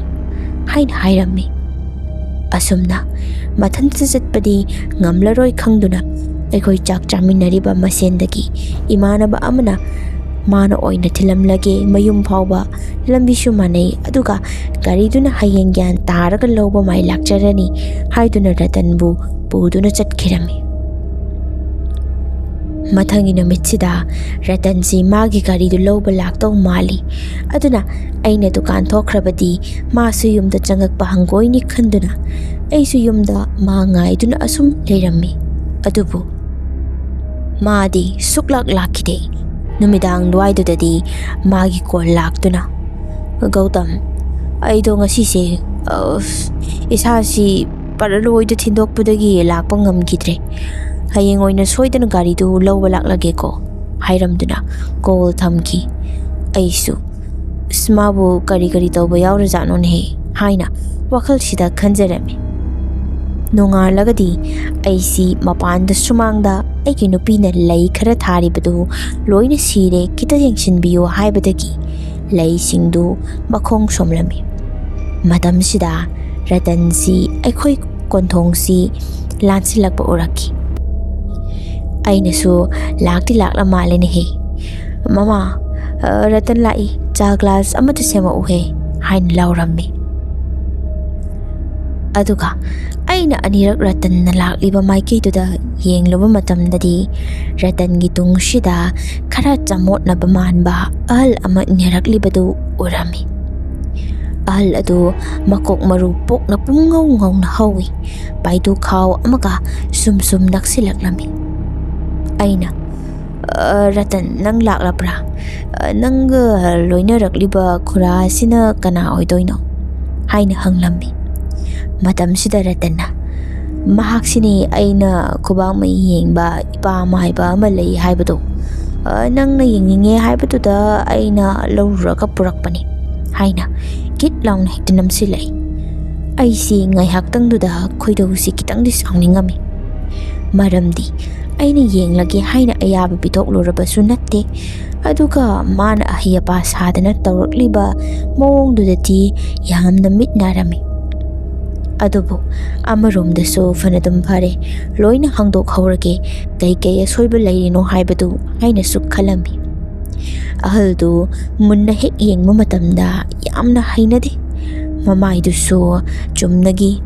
ꯍꯥꯏꯅ ꯍꯥꯏꯔꯝꯃꯤ꯫ ꯑꯁꯨꯝꯅ ꯃꯊꯟꯇ ꯆꯠꯄꯗꯤ ꯉꯝꯂꯔꯣꯏ ꯈꯪꯗꯨꯅ, ꯑꯩꯈꯣꯏ ꯆꯥꯛ ꯆꯥꯃꯤꯟꯅꯔꯤꯕ ꯃꯁꯦꯟꯗꯒꯤ ꯏꯃꯥꯟꯅꯕ ꯑꯃꯅ ꯃꯥꯅ ꯑꯣꯏꯅ ꯊꯤꯜꯂꯝꯂꯒꯦ ꯃꯌꯨꯝ ꯐꯥꯎꯕ, ꯂꯝꯕꯤꯁꯨ ꯃꯥꯟꯅꯩ, ꯑꯗꯨꯒ ꯒꯥꯔꯤꯗꯨꯅ ꯍꯌꯦꯡ ꯒ꯭ꯌꯥꯟ ꯇꯥꯔꯒ ꯂꯧꯕ ꯃꯥꯏ ꯂꯥꯛꯆꯔꯅꯤ ꯍꯥꯏꯗꯨꯅ ꯔꯇꯟꯕꯨ ꯄꯨꯗꯨꯅ ꯆꯠꯈꯤꯔꯝꯃꯤ꯫ ꯃꯊꯪꯒꯤ ꯅꯨꯃꯤꯠꯁꯤꯗ ꯔꯇꯟꯁꯤ ꯃꯥꯒꯤ ꯒꯥꯔꯤꯗꯨ ꯂꯧꯕ ꯂꯥꯛꯇꯧ ꯃꯥꯜꯂꯤ꯫ ꯑꯗꯨꯅ ꯑꯩꯅ ꯗꯨꯀꯥꯟ ꯊꯣꯛꯈ꯭ꯔꯕꯗꯤ ꯃꯥꯁꯨ ꯌꯨꯝꯗ ꯆꯪꯉꯛꯄ ꯍꯪꯒꯣꯏꯅꯤ ꯈꯟꯗꯨꯅ ꯑꯩꯁꯨ ꯌꯨꯝꯗ ꯃꯥ ꯉꯥꯏꯗꯨꯅ ꯑꯁꯨꯝ ꯂꯩꯔꯝꯃꯤ꯫ ꯑꯗꯨꯕꯨ ꯃꯥꯗꯤ ꯁꯨꯛꯂꯥꯛ ꯂꯥꯛꯈꯤꯗꯦ꯫ ꯅꯨꯃꯤꯗꯥꯡ ꯗꯨꯋꯥꯏꯗꯨꯗꯗꯤ ꯃꯥꯒꯤ ꯀꯣꯜ ꯂꯥꯛꯇꯨꯅ, "ꯒꯧꯇꯝ, ꯑꯩꯗꯣ ꯉꯁꯤꯁꯦ, ꯑꯁ, ꯏꯁꯥꯁꯤ ꯄꯔꯂꯣꯏꯗ ꯊꯤꯟꯗꯣꯛꯄꯗꯒꯤ ꯂꯥꯛꯄ ꯉꯝꯈꯤꯗ꯭ꯔꯦ꯫ ꯍꯌꯦꯡ ꯑꯣꯏꯅ ꯁꯣꯏꯗꯅ ꯒꯥꯔꯤꯗꯨ ꯂꯧꯕ ꯂꯥꯛꯂꯒꯦꯀꯣ," ꯍꯥꯏꯔꯝꯗꯨꯅ ꯀꯣꯜ ꯊꯝꯈꯤ꯫ ꯑꯩꯁꯨ, "ꯑꯁ, ꯃꯥꯕꯨ ꯀꯔꯤ ꯀꯔꯤ ꯇꯧꯕ ꯌꯥꯎꯔꯖꯥꯠꯅꯣꯅꯦ?" ꯍꯥꯏꯅ ꯋꯥꯈꯜꯁꯤꯗ ꯈꯟꯖꯔꯝꯃꯤ꯫ ꯅꯣꯡꯉꯥꯜꯂꯒꯗꯤ ꯑꯩꯁꯤ ꯃꯄꯥꯟꯗ ꯁꯨꯃꯥꯡꯗ ꯑꯩꯒꯤ ꯅꯨꯄꯤꯅ ꯂꯩ ꯈꯔ ꯊꯥꯔꯤꯕꯗꯨ ꯂꯣꯏꯅ ꯁꯤꯔꯦ, ꯈꯤꯇ ꯌꯦꯡꯁꯤꯟꯕꯤꯌꯨ ꯍꯥꯏꯕꯗꯒꯤ ꯂꯩꯁꯤꯡꯗꯨ ꯃꯈꯣꯡ ꯁꯣꯝꯂꯝꯃꯤ꯫ ꯃꯇꯝꯁꯤꯗ ꯔꯇꯟꯁꯤ ꯑꯩꯈꯣꯏ ꯀꯣꯟꯊꯣꯡꯁꯤ ꯂꯥꯟꯁꯤꯜꯂꯛꯄ ꯎꯔꯛꯈꯤ꯫ ꯑꯩꯅꯁꯨ, "ꯂꯥꯛꯇꯤ ꯂꯥꯛꯂ ꯃꯥꯜꯂꯦꯅꯦꯍꯦ꯫ ꯃꯃꯥ, ꯑ, ꯔꯇꯟ ꯂꯥꯛꯏ, ꯆꯥ ꯒ꯭ꯂꯥꯁ ꯑꯃꯇ ꯁꯦꯝꯃꯛꯎꯍꯦ," ꯍꯥꯏꯅ ꯂꯥꯎꯔꯝꯃꯤ꯫ ꯑꯗꯨꯒ ꯑꯩꯅ ꯑꯅꯤꯔꯛ ꯔꯇꯟꯅ ꯂꯥꯛꯂꯤꯕ ꯃꯥꯏꯀꯩꯗꯨꯗ ꯌꯦꯡꯂꯨꯕ ꯃꯇꯝꯗꯗꯤ, ꯔꯇꯟꯒꯤ ꯇꯨꯡꯁꯤꯗ ꯈꯔ ꯆꯃꯣꯠꯅꯕ ꯃꯥꯟꯕ ꯑꯍꯜ ꯑꯃ ꯏꯟꯅꯔꯛꯂꯤꯕꯗꯨ ꯎꯔꯝꯃꯤ꯫ ꯑꯍꯜ ꯑꯗꯨ ꯃꯀꯣꯛ ꯃꯔꯨ ꯄꯣꯛꯅ ꯄꯨꯝꯉꯧ ꯉꯧꯅ ꯍꯧꯏ꯫ ꯄꯥꯏꯗꯨ ꯈꯥꯎ ꯑꯃꯒ ꯁꯨꯝ ꯁꯨꯝ ꯅꯛꯁꯤꯜꯂꯛꯂꯝꯃꯤ꯫ ꯑꯩꯅ, "ꯑ, ꯔꯇꯟ, ꯅꯪ ꯂꯥꯛꯂꯕ꯭ꯔꯥ? ꯑ, ꯅꯪꯒ ꯂꯣꯏꯅꯔꯛꯂꯤꯕ ꯈꯨꯔꯥ ꯑꯁꯤꯅ ꯀꯅꯥ ꯑꯣꯏꯗꯣꯏꯅꯣ?" ꯍꯥꯏꯅ ꯍꯪꯂꯝꯃꯤ꯫ ꯃꯇꯝꯁꯤꯗ ꯔꯇꯟꯅ, "ꯃꯍꯥꯛꯁꯤꯅꯤ ꯑꯩꯅ ꯈꯨꯕꯥꯛ ꯃꯩ ꯌꯦꯡꯕ ꯏꯄꯥ ꯃꯥꯏꯕ ꯑꯃ ꯂꯩ ꯍꯥꯏꯕꯗꯣ꯫ ꯑ, ꯅꯪꯅ ꯌꯦꯡꯅꯤꯡꯉꯦ ꯍꯥꯏꯕꯗꯨꯗ ꯑꯩꯅ ꯂꯧꯔꯨꯔꯒ ꯄꯨꯔꯛꯄꯅꯤ," ꯍꯥꯏꯅ ꯀꯤꯠ ꯂꯥꯎꯅ ꯍꯦꯛꯇ ꯅꯝꯁꯤꯜꯂꯛꯏ꯫ ꯑꯩꯁꯤ ꯉꯥꯏꯍꯥꯛꯇꯪꯗꯨꯗ ꯈꯣꯏꯗꯧꯁꯤ ꯈꯤꯇꯪꯗꯤ ꯁꯥꯎꯅꯤꯡꯉꯝꯃꯤ꯫ ꯃꯔꯝꯗꯤ ꯑꯩꯅ ꯌꯦꯡꯂꯒꯦ ꯍꯥꯏꯅ ꯑꯌꯥꯕ ꯄꯤꯊꯣꯛꯂꯨꯔꯕꯁꯨ ꯅꯠꯇꯦ꯫ ꯑꯗꯨꯒ ꯃꯥꯅ ꯑꯍꯩ ꯑꯄꯥ ꯁꯥꯗꯅ ꯇꯧꯔꯛꯂꯤꯕ ꯃꯑꯣꯡꯗꯨꯗꯗꯤ ꯌꯥꯝꯅ ꯃꯤꯠ ꯅꯥꯔꯝꯃꯤ꯫ ꯑꯗꯨꯕꯨ ꯑꯃꯔꯣꯝꯗꯁꯨ ꯐꯅꯗꯨꯝ ꯐꯔꯦ, ꯂꯣꯏꯅ ꯍꯪꯗꯣꯛꯍꯧꯔꯒꯦ, ꯀꯩꯀꯩ ꯑꯁꯣꯏꯕ ꯂꯩꯔꯤꯅꯣ ꯍꯥꯏꯕꯗꯨ ꯍꯥꯏꯅꯁꯨ ꯈꯜꯂꯝꯃꯤ꯫ ꯑꯍꯜꯗꯨ ꯃꯨꯟꯅ ꯍꯦꯛ ꯌꯦꯡꯕ ꯃꯇꯝꯗ ꯌꯥꯝꯅ ꯍꯩꯅꯗꯦ꯫ ꯃꯃꯥꯏꯗꯨꯁꯨ ꯆꯨꯝꯅꯒꯤ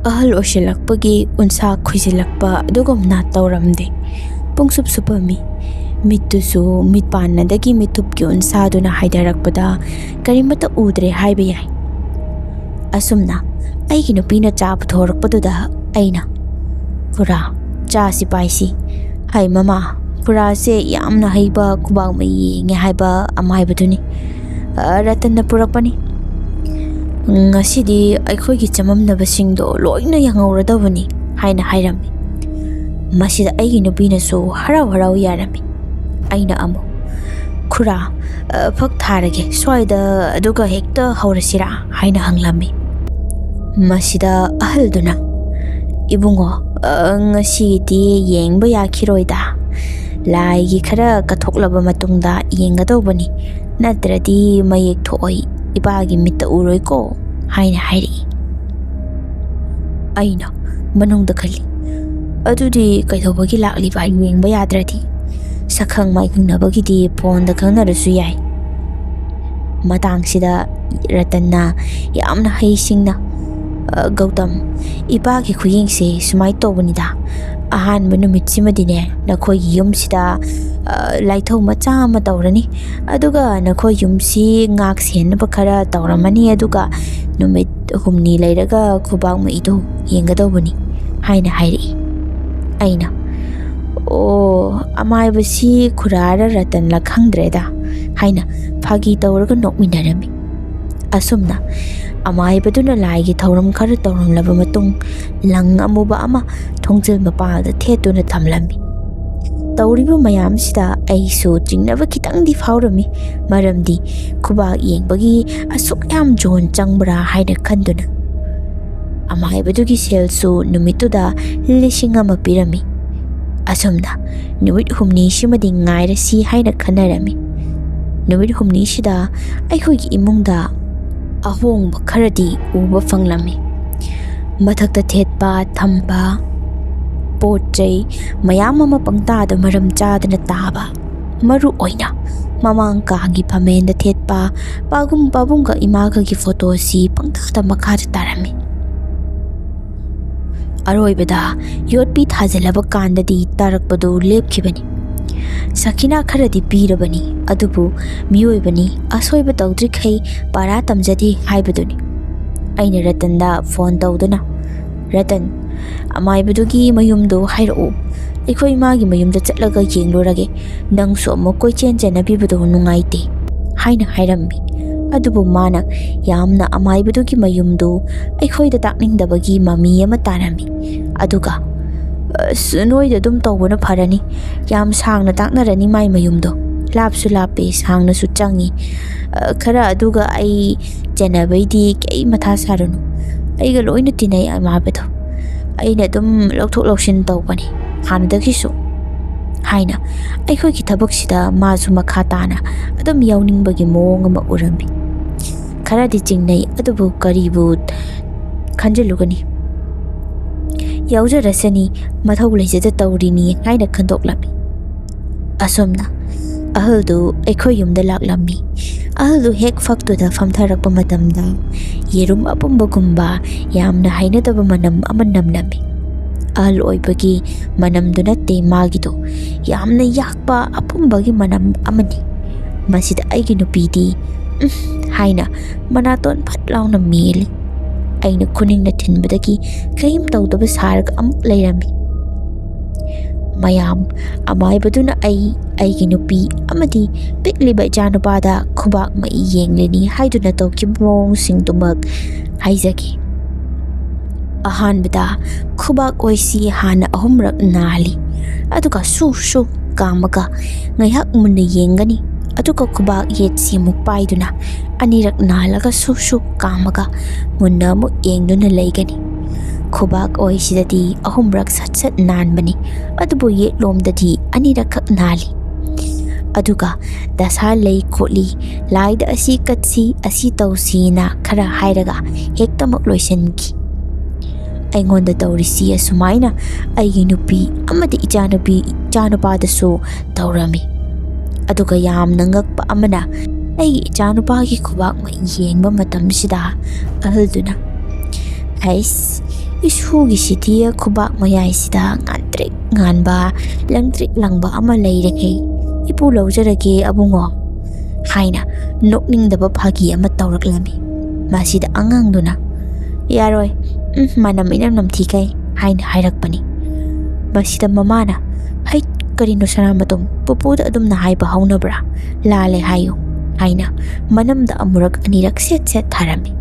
ꯑꯍꯜ ꯑꯣꯏꯁꯤꯜꯂꯛꯄꯒꯤ ꯎꯟꯁꯥ ꯈꯨꯏꯖꯤꯜꯂꯛꯄ ꯑꯗꯨꯒꯨꯝꯅ ꯇꯧꯔꯝꯗꯦ꯫ ꯄꯨꯡꯁꯨꯞ ꯁꯨꯞꯄꯝꯃꯤ꯫ ꯃꯤꯠꯇꯨꯁꯨ ꯃꯤꯠ ꯄꯥꯟꯅꯗꯒꯤ ꯃꯤꯠꯊꯨꯞꯀꯤ ꯎꯟꯁꯥꯗꯨꯅ ꯍꯥꯏꯊꯔꯛꯄꯗ ꯀꯔꯤꯃꯠꯇ ꯎꯗ꯭ꯔꯦ ꯍꯥꯏꯕ ꯌꯥꯏ꯫ ꯑꯁꯨꯝꯅ ꯑꯩꯒꯤ ꯅꯨꯄꯤꯅ ꯆꯥ ꯄꯨꯊꯣꯔꯛꯄꯗꯨꯗ ꯑꯩꯅ, "ꯈꯨꯔꯥ, ꯆꯥꯁꯤ ꯄꯥꯏꯁꯤ꯫ ꯍꯥꯏ ꯃꯃꯥ, ꯈꯨꯔꯥꯁꯦ ꯌꯥꯝꯅ ꯍꯩꯕ ꯈꯨꯕꯥꯛ ꯃꯩ ꯌꯦꯡꯉꯦ ꯍꯥꯏꯕ ꯑꯃꯥꯏꯕꯗꯨꯅꯤ꯫ ꯑ, ꯔꯇꯟꯅ ꯄꯨꯔꯛꯄꯅꯤ꯫ ꯉꯁꯤꯗꯤ ꯑꯩꯈꯣꯏꯒꯤ ꯆꯃꯝꯅꯕꯁꯤꯡꯗꯣ ꯂꯣꯏꯅ ꯌꯦꯡꯍꯧꯔꯗꯕꯅꯤ," ꯍꯥꯏꯅ ꯍꯥꯏꯔꯝꯃꯤ꯫ ꯃꯁꯤꯗ ꯑꯩꯒꯤ ꯅꯨꯄꯤꯅꯁꯨ ꯍꯔꯥꯎ ꯍꯔꯥꯎ ꯌꯥꯔꯝꯃꯤ꯫ ꯑꯩꯅ ꯑꯃꯨꯛ, "ꯈꯨꯔꯥ, ꯑ, ꯐꯛ ꯊꯥꯔꯒꯦ ꯁ꯭ꯋꯥꯏꯗ, ꯑꯗꯨꯒ ꯍꯦꯛꯇ ꯍꯧꯔꯁꯤꯔꯥ?" ꯍꯥꯏꯅ ꯍꯪꯂꯝꯃꯤ꯫ ꯃꯁꯤꯗ ꯑꯍꯜꯗꯨꯅ, "ꯏꯕꯨꯡꯉꯣ, ꯑ, ꯉꯁꯤꯗꯤ ꯌꯦꯡꯕ ꯌꯥꯈꯤꯔꯣꯏꯗ꯫ ꯂꯥꯏꯒꯤ ꯈꯔ ꯀꯠꯊꯣꯛꯂꯕ ꯃꯇꯨꯡꯗ ꯌꯦꯡꯒꯗꯧꯕꯅꯤ꯫ ꯅꯠꯇ꯭ꯔꯗꯤ ꯃꯌꯦꯛ ꯊꯣꯛꯑꯣꯏ, ꯏꯄꯥꯒꯤ ꯃꯤꯠꯇ ꯎꯔꯣꯏꯀꯣ," ꯍꯥꯏꯅ ꯍꯥꯏꯔꯛꯏ꯫ ꯑꯩꯅ ꯃꯅꯨꯡꯗ ꯈꯜꯂꯤ, "ꯑꯗꯨꯗꯤ ꯀꯩꯗꯧꯕꯒꯤ ꯂꯥꯛꯂꯤꯕ? ꯌꯦꯡꯕ ꯌꯥꯗ꯭ꯔꯗꯤ? ꯁꯛꯈꯪ ꯃꯥꯏꯈꯪꯅꯕꯒꯤꯗꯤ ꯐꯣꯟꯗ ꯈꯪꯅꯔꯁꯨ ꯌꯥꯏ꯫" ꯃꯇꯥꯡꯁꯤꯗ ꯔꯇꯟꯅ ꯌꯥꯝꯅ ꯍꯩꯁꯤꯡꯅ, "ꯑ, ꯒꯧꯇꯝ, ꯏꯄꯥꯒꯤ ꯈꯨꯌꯦꯡꯁꯦ ꯁꯨꯃꯥꯏꯅ ꯇꯧꯕꯅꯤꯗ꯫ ꯑꯍꯥꯟꯕ ꯅꯨꯃꯤꯠꯁꯤꯃꯗꯤꯅꯦ, ꯅꯈꯣꯏꯒꯤ ꯌꯨꯝꯁꯤꯗ, ꯑ, ꯂꯥꯏꯊꯧ ꯃꯆꯥ ꯑꯃ ꯇꯧꯔꯅꯤ꯫ ꯑꯗꯨꯒ ꯅꯈꯣꯏ ꯌꯨꯝꯁꯤ ꯉꯥꯛ ꯁꯦꯟꯅꯕ ꯈꯔ ꯇꯧꯔꯝꯃꯅꯤ꯫ ꯑꯗꯨꯒ ꯅꯨꯃꯤꯠ ꯍꯨꯝꯅꯤ ꯂꯩꯔꯒ ꯈꯨꯕꯥꯛ ꯃꯩꯗꯣ ꯌꯦꯡꯒꯗꯧꯕꯅꯤ" ꯍꯥꯏꯅ ꯍꯥꯏꯔꯛꯏ꯫ ꯑꯩꯅ, "ꯑꯣ, ꯑꯃꯥꯏꯕꯁꯤ ꯈꯨꯔꯥꯔ ꯔꯇꯟꯂ ꯈꯪꯗ꯭ꯔꯦꯗ" ꯍꯥꯏꯅ ꯐꯥꯒꯤ ꯇꯧꯔꯒ ꯅꯣꯛꯃꯤꯟꯅꯔꯝꯃꯤ꯫ ꯑꯁꯨꯝꯅ ꯑꯃꯥꯏꯕꯗꯨꯅ ꯂꯥꯏꯒꯤ ꯊꯧꯔꯝ ꯈꯔ ꯇꯧꯔꯝꯂꯕ ꯃꯇꯨꯡ, ꯂꯪ ꯑꯃꯨꯕ ꯑꯃ ꯊꯣꯡꯖꯤꯜ ꯃꯄꯥꯜꯗ ꯊꯦꯠꯇꯨꯅ ꯊꯝꯂꯝꯃꯤ꯫ ꯇꯧꯔꯤꯕ ꯃꯌꯥꯝꯁꯤꯗ ꯑꯩꯁꯨ ꯆꯤꯡꯅꯕ ꯈꯤꯇꯪꯗꯤ ꯐꯥꯎꯔꯝꯃꯤ, ꯃꯔꯝꯗꯤ ꯈꯨꯕꯥꯛ ꯌꯦꯡꯕꯒꯤ ꯑꯁꯨꯛ ꯌꯥꯝ ꯖꯣꯟ ꯆꯪꯕ꯭ꯔꯥ ꯍꯥꯏꯅ ꯈꯟꯗꯨꯅ꯫ ꯑꯃꯥꯏꯕꯗꯨꯒꯤ ꯁꯦꯜꯁꯨ ꯅꯨꯃꯤꯠꯇꯨꯗ ꯂꯤꯁꯤꯡ ꯑꯃ ꯄꯤꯔꯝꯃꯤ꯫ ꯑꯁꯨꯝꯅ ꯅꯨꯃꯤꯠ ꯍꯨꯝꯅꯤꯁꯤꯃꯗꯤ ꯉꯥꯏꯔꯁꯤ ꯍꯥꯏꯅ ꯈꯟꯅꯔꯝꯃꯤ꯫ ꯅꯨꯃꯤꯠ ꯍꯨꯝꯅꯤꯁꯤꯗ ꯑꯩꯈꯣꯏꯒꯤ ꯏꯃꯨꯡꯗ ꯑꯍꯣꯡꯕ ꯈꯔꯗꯤ ꯎꯕ ꯐꯪꯂꯝꯃꯤ꯫ ꯃꯊꯛꯇ ꯊꯦꯠꯄ ꯊꯝꯕ ꯄꯣꯠ ꯆꯩ ꯃꯌꯥꯝ ꯑꯃ ꯄꯪꯇꯥꯗ ꯃꯔꯝ ꯆꯥꯗꯅ ꯇꯥꯕ, ꯃꯔꯨ ꯑꯣꯏꯅ ꯃꯃꯥꯡ ꯀꯥꯒꯤ ꯐꯃꯦꯟꯗ ꯊꯦꯠꯄ ꯄꯥꯒꯨꯝ ꯄꯥꯕꯨꯡꯒ ꯏꯃꯥꯒꯒꯤ ꯐꯣꯇꯣꯁꯤ ꯄꯪꯇꯥꯗ ꯃꯈꯥꯗ ꯇꯥꯔꯝꯃꯤ꯫ ꯑꯔꯣꯏꯕꯗ ꯌꯣꯠꯄꯤ ꯊꯥꯖꯤꯜꯂꯕ ꯀꯥꯟꯗꯗꯤ ꯇꯥꯔꯛꯄꯗꯨ ꯂꯦꯞꯈꯤꯕꯅꯤ꯫ ꯁꯈꯤꯅꯥ ꯈꯔꯗꯤ ꯄꯤꯔꯕꯅꯤ, ꯑꯗꯨꯕꯨ ꯃꯤꯑꯣꯏꯕꯅꯤ, ꯑꯁꯣꯏꯕ ꯇꯧꯗ꯭ꯔꯤꯈꯩ ꯄꯥꯔꯥ ꯇꯝꯖꯗꯦ ꯍꯥꯏꯕꯗꯨꯅꯤ꯫ ꯑꯩꯅ ꯔꯇꯟꯗ ꯐꯣꯟ ꯇꯧꯗꯨꯅ, "ꯔꯇꯟ, ꯑꯃꯥꯏꯕꯗꯨꯒꯤ ꯃꯌꯨꯝꯗꯨ ꯍꯥꯏꯔꯛꯎ꯫ ꯑꯩꯈꯣꯏ ꯃꯥꯒꯤ ꯃꯌꯨꯝꯗ ꯆꯠꯂꯒ ꯌꯦꯡꯂꯨꯔꯒꯦ꯫ ꯅꯪꯁꯨ ꯑꯃꯨꯛ ꯀꯣꯏꯆꯦꯟ ꯆꯦꯟꯅꯕꯤꯕꯗꯨ ꯅꯨꯡꯉꯥꯏꯇꯦ" ꯍꯥꯏꯅ ꯍꯥꯏꯔꯝꯃꯤ꯫ ꯑꯗꯨꯕꯨ ꯃꯥꯅ ꯌꯥꯝꯅ ꯑꯃꯥꯏꯕꯗꯨꯒꯤ ꯃꯌꯨꯝꯗꯨ ꯑꯩꯈꯣꯏꯗ ꯇꯥꯛꯅꯤꯡꯗꯕꯒꯤ ꯃꯃꯤ ꯑꯃ ꯇꯥꯔꯝꯃꯤ꯫ ꯑꯗꯨꯒ, "ꯑꯁ, ꯅꯣꯏꯗ ꯑꯗꯨꯝ ꯇꯧꯕꯅ ꯐꯔꯅꯤ꯫ ꯌꯥꯝ ꯁꯥꯡꯅ ꯇꯥꯛꯅꯔꯅꯤ ꯃꯥꯏ ꯃꯌꯨꯝꯗꯣ꯫ ꯂꯥꯞꯁꯨ ꯂꯥꯞꯄꯦ, ꯁꯥꯡꯅꯁꯨ ꯆꯪꯉꯤ꯫ ꯑ, ꯈꯔ ꯑꯗꯨꯒ ꯑꯩ ꯆꯦꯟꯅꯕꯩꯗꯤ ꯀꯩ ꯃꯊꯥ ꯁꯥꯔꯨꯅꯨ꯫ ꯑꯩꯒ ꯂꯣꯏꯅ ꯇꯤꯟꯅꯩ ꯑꯃꯥꯏꯕꯗꯣ꯫ ꯑꯩꯅ ꯑꯗꯨꯝ ꯂꯧꯊꯣꯛ ꯂꯧꯁꯤꯟ ꯇꯧꯕꯅꯤ ꯍꯥꯟꯅꯗꯒꯤꯁꯨ" ꯍꯥꯏꯅ ꯑꯩꯈꯣꯏꯒꯤ ꯊꯕꯛꯁꯤꯗ ꯃꯥꯁꯨ ꯃꯈꯥ ꯇꯥꯅ ꯑꯗꯨꯝ ꯌꯥꯎꯅꯤꯡꯕꯒꯤ ꯃꯑꯣꯡ ꯑꯃ ꯎꯔꯝꯃꯤ꯫ ꯈꯔꯗꯤ ꯆꯤꯡꯅꯩ, ꯑꯗꯨꯕꯨ ꯀꯔꯤꯕꯨ ꯈꯟꯖꯤꯜꯂꯨꯒꯅꯤ? "ꯌꯥꯎꯖꯔꯁꯅꯤ, ꯃꯊꯧ ꯂꯩꯖꯗ ꯇꯧꯔꯤꯅꯤ" ꯍꯥꯏꯅ ꯈꯟꯗꯣꯛꯂꯝꯃꯤ꯫ ꯑꯁꯨꯝꯅ ꯑꯍꯜꯗꯨ ꯑꯩꯈꯣꯏ ꯌꯨꯝꯗ ꯂꯥꯛꯂꯝꯃꯤ꯫ ꯑꯍꯜꯗꯨ ꯍꯦꯛ ꯐꯛꯇꯨꯗ ꯐꯝꯊꯔꯛꯄ ꯃꯇꯝꯗ ꯌꯦꯔꯨꯝ ꯑꯄꯨꯝꯕꯒꯨꯝꯕ ꯌꯥꯝꯅ ꯍꯩꯅꯗꯕ ꯃꯅꯝ ꯑꯃ ꯅꯝꯂꯝꯃꯤ꯫ ꯑꯍꯜ ꯑꯣꯏꯕꯒꯤ ꯃꯅꯝꯗꯨ ꯅꯠꯇꯦ ꯃꯥꯒꯤꯗꯣ, ꯌꯥꯝꯅ ꯌꯥꯛꯄ ꯑꯄꯨꯝꯕꯒꯤ ꯃꯅꯝ ꯑꯃꯅꯤ꯫ ꯃꯁꯤꯗ ꯑꯩꯒꯤ ꯅꯨꯄꯤꯗꯤ "ꯎꯝ" ꯍꯥꯏꯅ ꯃꯅꯥꯇꯣꯟ ꯐꯠ ꯂꯥꯎꯅ ꯃꯦꯜꯂꯤ꯫ ꯑꯩꯅ ꯈꯨꯅꯤꯡꯅ ꯊꯤꯟꯕꯗꯒꯤ ꯀꯔꯤꯝ ꯇꯧꯗꯕ ꯁꯥꯔꯒ ꯑꯃꯨꯛ ꯂꯩꯔꯝꯃꯤ꯫ ꯃꯌꯥꯝ ꯑꯃꯥꯏꯕꯗꯨꯅ ꯑꯩ, ꯑꯩꯒꯤ ꯅꯨꯄꯤ ꯑꯃꯗꯤ ꯄꯤꯛꯂꯤꯕ ꯏꯆꯥꯅꯨꯄꯥꯗ ꯈꯨꯕꯥꯛ ꯃꯩ ꯌꯦꯡꯂꯤꯅꯤ ꯍꯥꯏꯗꯨꯅ ꯇꯧꯈꯤꯕ ꯃꯑꯣꯡꯁꯤꯡꯗꯨꯃꯛ ꯍꯥꯏꯖꯒꯦ꯫ ꯑꯍꯥꯟꯕꯗ ꯈꯨꯕꯥꯛ ꯑꯣꯏꯁꯤ ꯍꯥꯟꯅ ꯑꯍꯨꯝꯔꯛ ꯅꯥꯜꯂꯤ, ꯑꯗꯨꯒ ꯁꯨ ꯁꯨ ꯀꯥꯝꯃꯒ ꯉꯥꯏꯍꯥꯛ ꯃꯨꯟꯅ ꯌꯦꯡꯒꯅꯤ꯫ ꯑꯗꯨꯒ ꯈꯨꯕꯥꯛ ꯌꯦꯠꯁꯤ ꯑꯃꯨꯛ ꯄꯥꯏꯗꯨꯅ ꯑꯅꯤꯔꯛ ꯅꯥꯜꯂꯒ ꯁꯨ ꯁꯨ ꯀꯥꯝꯃꯒ ꯃꯨꯟꯅ ꯑꯃꯨꯛ ꯌꯦꯡꯗꯨꯅ ꯂꯩꯒꯅꯤ꯫ ꯈꯨꯕꯥꯛ ꯑꯣꯏꯁꯤꯗꯗꯤ ꯑꯍꯨꯝꯔꯛ ꯁꯠ ꯁꯠ ꯅꯥꯟꯕꯅꯤ, ꯑꯗꯨꯕꯨ ꯌꯦꯠꯂꯣꯝꯗꯗꯤ ꯑꯅꯤꯔꯛꯈꯛ ꯅꯥꯜꯂꯤ꯫ ꯑꯗꯨꯒ "ꯗꯁꯥ ꯂꯩ ꯈꯣꯠꯂꯤ, ꯂꯥꯏꯗ ꯑꯁꯤ ꯀꯠꯁꯤ, ꯑꯁꯤ ꯇꯧꯁꯤꯅ" ꯈꯔ ꯍꯥꯏꯔꯒ ꯍꯦꯛꯇꯃꯛ ꯂꯣꯏꯁꯤꯟꯈꯤ꯫ ꯑꯩꯉꯣꯟꯗ ꯇꯧꯔꯤꯁꯤ ꯑꯁꯨꯃꯥꯏꯅ ꯑꯩꯒꯤ ꯅꯨꯄꯤ ꯑꯃꯗꯤ ꯏꯆꯥꯅꯨꯄꯤ, ꯏꯆꯥꯅꯨꯄꯥꯗꯁꯨ ꯇꯧꯔꯝꯃꯤ꯫ ꯑꯗꯨꯒ ꯌꯥꯝꯅ ꯉꯛꯄ ꯑꯃꯅ, ꯑꯩꯒꯤ ꯏꯆꯥꯅꯨꯄꯥꯒꯤ ꯈꯨꯕꯥꯛ ꯃꯩ ꯌꯦꯡꯕ ꯃꯇꯝꯁꯤꯗ ꯑꯍꯜꯗꯨꯅ, "ꯍꯩꯁ, ꯏꯁꯨꯒꯤꯁꯤꯗꯤ ꯈꯨꯕꯥꯛ ꯃꯌꯥꯏꯁꯤꯗ ꯉꯥꯟꯇ꯭ꯔꯤꯛ ꯉꯥꯟꯕ, ꯂꯪꯇ꯭ꯔꯤꯛ ꯂꯪꯕ ꯑꯃ ꯂꯩꯔꯦꯍꯦ꯫ ꯏꯄꯨ ꯂꯧꯖꯔꯒꯦ ꯑꯕꯨꯡꯉꯣ" ꯍꯥꯏꯅ ꯅꯣꯛꯅꯤꯡꯗꯕ ꯐꯥꯒꯤ ꯑꯃ ꯇꯧꯔꯛꯂꯝꯃꯤ꯫ ꯃꯁꯤꯗ ꯑꯉꯥꯡꯗꯨꯅ, "ꯌꯥꯔꯣꯏ, ꯎꯝ, ꯃꯅꯝ ꯏꯅꯝ ꯅꯝꯊꯤꯈꯩ" ꯍꯥꯏꯅ ꯍꯥꯏꯔꯛꯄꯅꯤ꯫ ꯃꯁꯤꯗ ꯃꯃꯥꯅ, "ꯍꯩꯠ, ꯀꯔꯤꯅꯣ ꯁꯅꯥꯃꯇꯣꯝ, ꯄꯨꯄꯨꯗ ꯑꯗꯨꯝꯅ ꯍꯥꯏꯕ ꯍꯧꯅꯕ꯭ꯔꯥ? ꯂꯥꯜꯂꯦ ꯍꯥꯏꯌꯨ" ꯍꯥꯏꯅ ꯃꯅꯝꯗ ꯑꯃꯨꯔꯛ ꯑꯅꯤꯔꯛ ꯁꯦꯠ ꯁꯦꯠ ꯊꯥꯔꯝꯃꯤ꯫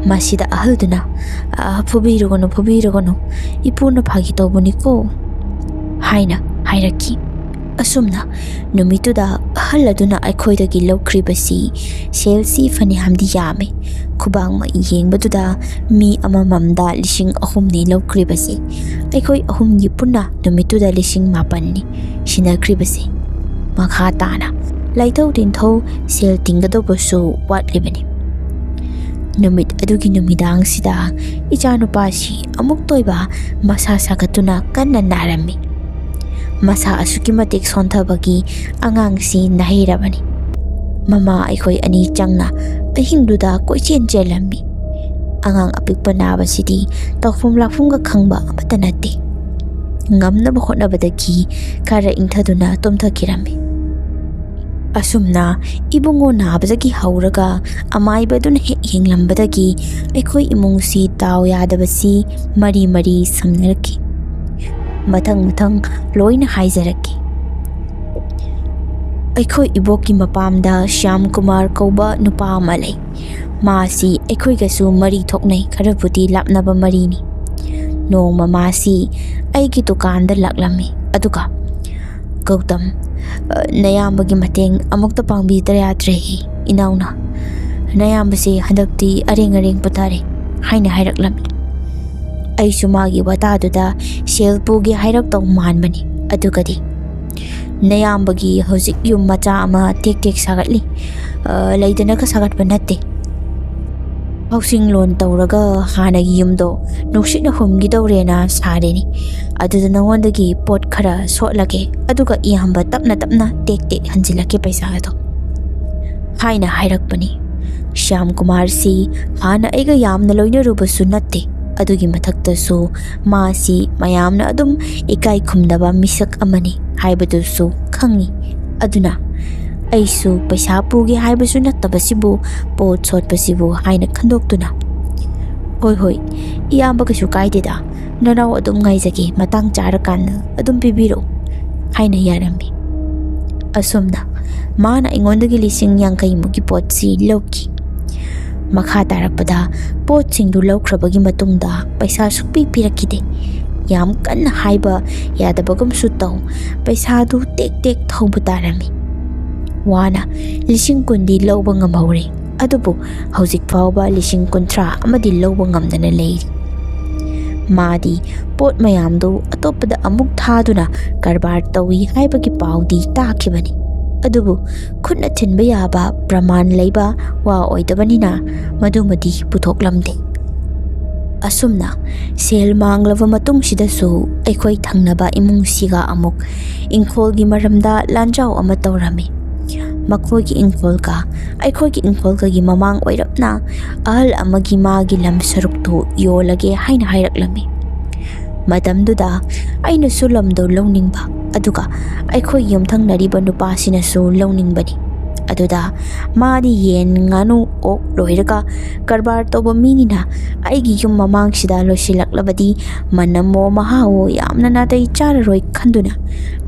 ꯃꯁꯤꯗ ꯑꯍꯜꯗꯨꯅ, "ꯑ, ꯐꯨꯕꯤꯔꯨꯒꯅꯨ, ꯐꯨꯕꯤꯔꯨꯒꯅꯨ, ꯏꯄꯨꯅ ꯐꯥꯒꯤ ꯇꯧꯕꯅꯤꯀꯣ" ꯍꯥꯏꯅ ꯍꯥꯏꯔꯛꯈꯤ꯫ ꯑꯁꯨꯝꯅ ꯅꯨꯃꯤꯠꯇꯨꯗ ꯑꯍꯜ ꯑꯗꯨꯅ ꯑꯩꯈꯣꯏꯗꯒꯤ ꯂꯧꯈ꯭ꯔꯤꯕꯁꯤ ꯁꯦꯜꯁꯤ ꯐꯅꯌꯥꯝꯗꯤ ꯌꯥꯝꯃꯤ꯫ ꯈꯨꯕꯥꯛ ꯃꯩ ꯌꯦꯡꯕꯗꯨꯗ ꯃꯤ ꯑꯃꯃꯝꯗ ꯂꯤꯁꯤꯡ ꯑꯍꯨꯝꯅꯤ ꯂꯧꯈ꯭ꯔꯤꯕꯁꯤ꯫ ꯑꯩꯈꯣꯏ ꯑꯍꯨꯝꯒꯤ ꯄꯨꯟꯅ ꯅꯨꯃꯤꯠꯇꯨꯗ ꯂꯤꯁꯤꯡ ꯃꯥꯄꯟꯅꯤ ꯁꯤꯟꯅꯈ꯭ꯔꯤꯕꯁꯤ꯫ ꯃꯈꯥ ꯇꯥꯅ ꯂꯥꯏꯊꯧ ꯇꯤꯟꯊꯧ ꯁꯦꯜ ꯇꯤꯡꯒꯗꯧꯕꯁꯨ ꯋꯥꯠꯂꯤꯕꯅꯤ꯫ ꯅꯨꯃꯤꯠ ꯑꯗꯨꯒꯤ ꯅꯨꯃꯤꯗꯥꯡꯁꯤꯗ ꯏꯆꯥꯅꯨꯄꯥꯁꯤ ꯑꯃꯨꯛꯇ ꯑꯣꯏꯕ ꯃꯁꯥ ꯁꯥꯒꯠꯇꯨꯅ ꯀꯟꯅ ꯅꯥꯔꯝꯃꯤ꯫ ꯃꯁꯥ ꯑꯁꯨꯛꯀꯤ ꯃꯇꯤꯛ ꯁꯣꯟꯊꯕꯒꯤ ꯑꯉꯥꯡꯁꯤ ꯅꯥꯍꯩꯔꯕꯅꯤ꯫ ꯃꯃꯥ ꯑꯩꯈꯣꯏ ꯑꯅꯤ ꯆꯪꯅ ꯑꯍꯤꯡꯗꯨꯗ ꯀꯣꯏꯆꯦꯟ ꯆꯦꯜꯂꯝꯃꯤ꯫ ꯑꯉꯥꯡ ꯑꯄꯤꯛꯄ ꯅꯥꯕꯁꯤꯗꯤ ꯇꯧꯐꯝ ꯂꯥꯛꯐꯝꯒ ꯈꯪꯕ ꯑꯃꯠꯇ ꯅꯠꯇꯦ꯫ ꯉꯝꯅꯕ ꯍꯣꯠꯅꯕꯗꯒꯤ ꯈꯔ ꯏꯪꯊꯗꯨꯅ ꯇꯨꯝꯊꯈꯤꯔꯝꯃꯤ꯫ ꯑꯁꯨꯝꯅ ꯏꯕꯨꯡꯉꯣ ꯅꯥꯕꯗꯒꯤ ꯍꯧꯔꯒ ꯑꯃꯥꯏꯕꯗꯨꯅ ꯍꯦꯛ ꯌꯦꯡꯂꯝꯕꯗꯒꯤ ꯑꯩꯈꯣꯏ ꯏꯃꯨꯡꯁꯤ ꯗꯥꯎ ꯌꯥꯗꯕꯁꯤ ꯃꯔꯤ ꯃꯔꯤ ꯁꯝꯅꯔꯛꯈꯤ꯫ ꯃꯊꯪ ꯃꯊꯪ ꯂꯣꯏꯅ ꯍꯥꯏꯖꯔꯛꯀꯦ꯫ ꯑꯩꯈꯣꯏ ꯏꯕꯣꯛꯀꯤ ꯃꯄꯥꯝꯗ ꯁ꯭ꯌꯥꯝ ꯀꯨꯃꯥꯔ ꯀꯧꯕ ꯅꯨꯄꯥ ꯑꯃ ꯂꯩ꯫ ꯃꯥꯁꯤ ꯑꯩꯈꯣꯏꯒꯁꯨ ꯃꯔꯤ ꯊꯣꯛꯅꯩ, ꯈꯔꯕꯨꯗꯤ ꯂꯥꯞꯅꯕ ꯃꯔꯤꯅꯤ꯫ ꯅꯣꯡꯃ ꯃꯥꯁꯤ ꯑꯩꯒꯤ ꯗꯨꯀꯥꯟꯗ ꯂꯥꯛꯂꯝꯃꯤ꯫ ꯑꯗꯨꯒ, "ꯒꯧꯇꯝ, ꯑ, ꯅꯌꯥꯝꯕꯒꯤ ꯃꯇꯦꯡ ꯑꯃꯨꯛꯇ ꯄꯥꯡꯕꯤꯗ ꯌꯥꯗ꯭ꯔꯦꯍꯦ, ꯏꯅꯥꯎꯅ꯫ ꯅꯌꯥꯝꯕꯁꯦ ꯍꯟꯗꯛꯇꯤ ꯑꯔꯦꯡ ꯑꯔꯦꯡ ꯄꯨꯊꯔꯦ" ꯍꯥꯏꯅ ꯍꯥꯏꯔꯛꯂꯝꯃꯤ꯫ ꯑꯩꯁꯨ ꯃꯥꯒꯤ ꯋꯥꯇꯥꯗꯨꯗ ꯁꯦꯜ ꯄꯨꯒꯦ ꯍꯥꯏꯔꯛꯇꯧ ꯃꯥꯟꯕꯅꯤ꯫ ꯑꯗꯨꯒꯗꯤ, "ꯅꯌꯥꯝꯕꯒꯤ ꯍꯧꯖꯤꯛ ꯌꯨꯝ ꯃꯆꯥ ꯑꯃ ꯇꯦꯛ ꯇꯦꯛ ꯁꯥꯒꯠꯂꯤ꯫ ꯑ, ꯂꯩꯗꯅꯒ ꯁꯥꯒꯠꯄ ꯅꯠꯇꯦ꯫ ꯍꯥꯎꯁꯤꯡ ꯂꯣꯟ ꯇꯧꯔꯒ ꯍꯥꯟꯅꯒꯤ ꯌꯨꯝꯗꯣ ꯅꯨꯡꯁꯤꯠꯅ ꯍꯨꯝꯈꯤꯗꯧꯔꯦꯅ ꯁꯥꯔꯤꯅꯤ꯫ ꯑꯗꯨꯗ ꯅꯉꯣꯟꯗꯒꯤ ꯄꯣꯠ ꯈꯔ ꯁꯣꯠꯂꯒꯦ, ꯑꯗꯨꯒ ꯏꯌꯥꯝꯕ ꯇꯞꯅ ꯇꯞꯅ ꯇꯦꯛ ꯇꯦꯛ ꯍꯟꯖꯤꯜꯂꯛꯀꯦ ꯄꯩꯁꯥꯗꯣ" ꯍꯥꯏꯅ ꯍꯥꯏꯔꯛꯄꯅꯤ꯫ ꯁ꯭ꯌꯥꯝ ꯀꯨꯃꯥꯔꯁꯤ ꯍꯥꯟꯅ ꯑꯩꯒ ꯌꯥꯝꯅ ꯂꯣꯏꯅꯔꯨꯕꯁꯨ ꯅꯠꯇꯦ꯫ ꯑꯗꯨꯒꯤ ꯃꯊꯛꯇꯁꯨ ꯃꯥꯁꯤ ꯃꯌꯥꯝꯅ ꯑꯗꯨꯝ ꯏꯀꯥꯏ ꯈꯨꯝꯅꯕ ꯃꯤꯁꯛ ꯑꯃꯅꯤ ꯍꯥꯏꯕꯗꯨꯁꯨ ꯈꯪꯏ꯫ ꯑꯗꯨꯅ ꯑꯩꯁꯨ ꯄꯩꯁꯥ ꯄꯨꯒꯦ ꯍꯥꯏꯕꯁꯨ ꯅꯠꯇꯕꯁꯤꯕꯨ, ꯄꯣꯠ ꯁꯣꯠꯄꯁꯤꯕꯨ ꯍꯥꯏꯅ ꯈꯟꯗꯣꯛꯇꯨꯅ, "ꯍꯣꯏ, ꯍꯣꯏ, ꯏꯌꯥꯝꯕ, ꯀꯩꯁꯨ ꯀꯥꯏꯗꯦꯗ, ꯅꯅꯥꯎ ꯑꯗꯨꯝ ꯉꯥꯏꯖꯒꯦ, ꯃꯇꯥꯡ ꯆꯥꯔꯀꯥꯟꯗ ꯑꯗꯨꯝ ꯄꯤꯕꯤꯔꯛꯎ" ꯍꯥꯏꯅ ꯌꯥꯔꯝꯃꯤ꯫ ꯑꯁꯨꯝꯅ ꯃꯥꯅ ꯑꯩꯉꯣꯟꯗꯒꯤ ꯂꯤꯁꯤꯡ ꯌꯥꯡꯈꯩ ꯃꯨꯛꯀꯤ ꯄꯣꯠꯁꯤ ꯂꯧꯈꯤ꯫ ꯃꯈꯥ ꯇꯥꯔꯛꯄꯗ ꯄꯣꯠꯁꯤꯡꯗꯨ ꯂꯧꯈ꯭ꯔꯕꯒꯤ ꯃꯇꯨꯡꯗ ꯄꯩꯁꯥ ꯁꯨꯛꯄꯤ ꯄꯤꯔꯛꯈꯤꯗꯦ꯫ ꯌꯥꯝ ꯀꯟꯅ ꯍꯥꯏꯕ ꯌꯥꯗꯕꯒꯨꯝꯁꯨ ꯇꯧ, ꯄꯩꯁꯥꯗꯨ ꯇꯦꯛ ꯇꯦꯛ ꯊꯧꯕ ꯇꯥꯔꯝꯃꯤ꯫ ꯋꯥꯅ ꯂꯤꯁꯤꯡ ꯀꯨꯟꯗꯤ ꯂꯧꯕ ꯉꯝꯍꯧꯔꯦ, ꯑꯗꯨꯕꯨ ꯍꯧꯖꯤꯛ ꯐꯥꯎꯕ ꯂꯤꯁꯤꯡ ꯀꯨꯟꯊ꯭ꯔꯥ ꯑꯃꯗꯤ ꯂꯧꯕ ꯉꯝꯗꯅ ꯂꯩꯔꯤ꯫ ꯃꯥꯗꯤ ꯄꯣꯠ ꯃꯌꯥꯝꯗꯨ ꯑꯇꯣꯞꯄꯗ ꯑꯃꯨꯛ ꯊꯥꯗꯨꯅ ꯀꯔꯕꯥꯔ ꯇꯧꯏ ꯍꯥꯏꯕꯒꯤ ꯄꯥꯎꯗꯤ ꯇꯥꯈꯤꯕꯅꯤ, ꯑꯗꯨꯕꯨ ꯈꯨꯠꯅ ꯊꯤꯟꯕ ꯌꯥꯕ ꯄ꯭ꯔꯃꯥꯟ ꯂꯩꯕ ꯋꯥ ꯑꯣꯏꯗꯕꯅꯤꯅ ꯃꯗꯨꯃꯗꯤ ꯄꯨꯊꯣꯛꯂꯝꯗꯦ꯫ ꯑꯁꯨꯝꯅ ꯁꯦꯜ ꯃꯥꯡꯂꯕ ꯃꯇꯨꯡꯁꯤꯗꯁꯨ ꯑꯩꯈꯣꯏ ꯊꯪꯅꯕ ꯏꯃꯨꯡꯁꯤꯒ ꯑꯃꯨꯛ ꯏꯪꯈꯣꯜꯒꯤ ꯃꯔꯝꯗ ꯂꯥꯟꯖꯥꯎ ꯑꯃ ꯇꯧꯔꯝꯃꯤ꯫ ꯃꯈꯣꯏꯒꯤ ꯏꯪꯈꯣꯜꯒ ꯑꯩꯈꯣꯏꯒꯤ ꯏꯪꯈꯣꯜꯒꯒꯤ ꯃꯃꯥꯡ ꯑꯣꯏꯔꯞꯅ ꯑꯍꯜ ꯑꯃꯒꯤ ꯃꯥꯒꯤ ꯂꯝ ꯁꯔꯨꯛꯇꯨ ꯌꯣꯜꯂꯒꯦ ꯍꯥꯏꯅ ꯍꯥꯏꯔꯛꯂꯝꯃꯤ꯫ ꯃꯇꯝꯗꯨꯗ ꯑꯩꯅꯁꯨ ꯂꯝꯗꯣ ꯂꯧꯅꯤꯡꯕ, ꯑꯗꯨꯒ ꯑꯩꯈꯣꯏ ꯌꯨꯝꯊꯪꯅꯔꯤꯕ ꯅꯨꯄꯥꯁꯤꯅꯁꯨ ꯂꯧꯅꯤꯡꯕꯅꯤ꯫ ꯑꯗꯨꯗ ꯃꯥꯗꯤ ꯌꯦꯟ, ꯉꯥꯅꯨ, ꯑꯣꯛ ꯂꯣꯏꯔꯒ ꯀꯔꯕꯥꯔ ꯇꯧꯕ ꯃꯤꯅꯤꯅ ꯑꯩꯒꯤ ꯌꯨꯝ ꯃꯃꯥꯡꯁꯤꯗ ꯂꯣꯏꯁꯤꯜꯂꯛꯂꯕꯗꯤ ꯃꯅꯝꯃꯣ ꯃꯍꯥꯎꯋꯣ ꯌꯥꯝꯅ ꯅꯥꯇꯩ ꯆꯥꯔꯔꯣꯏ ꯈꯟꯗꯨꯅ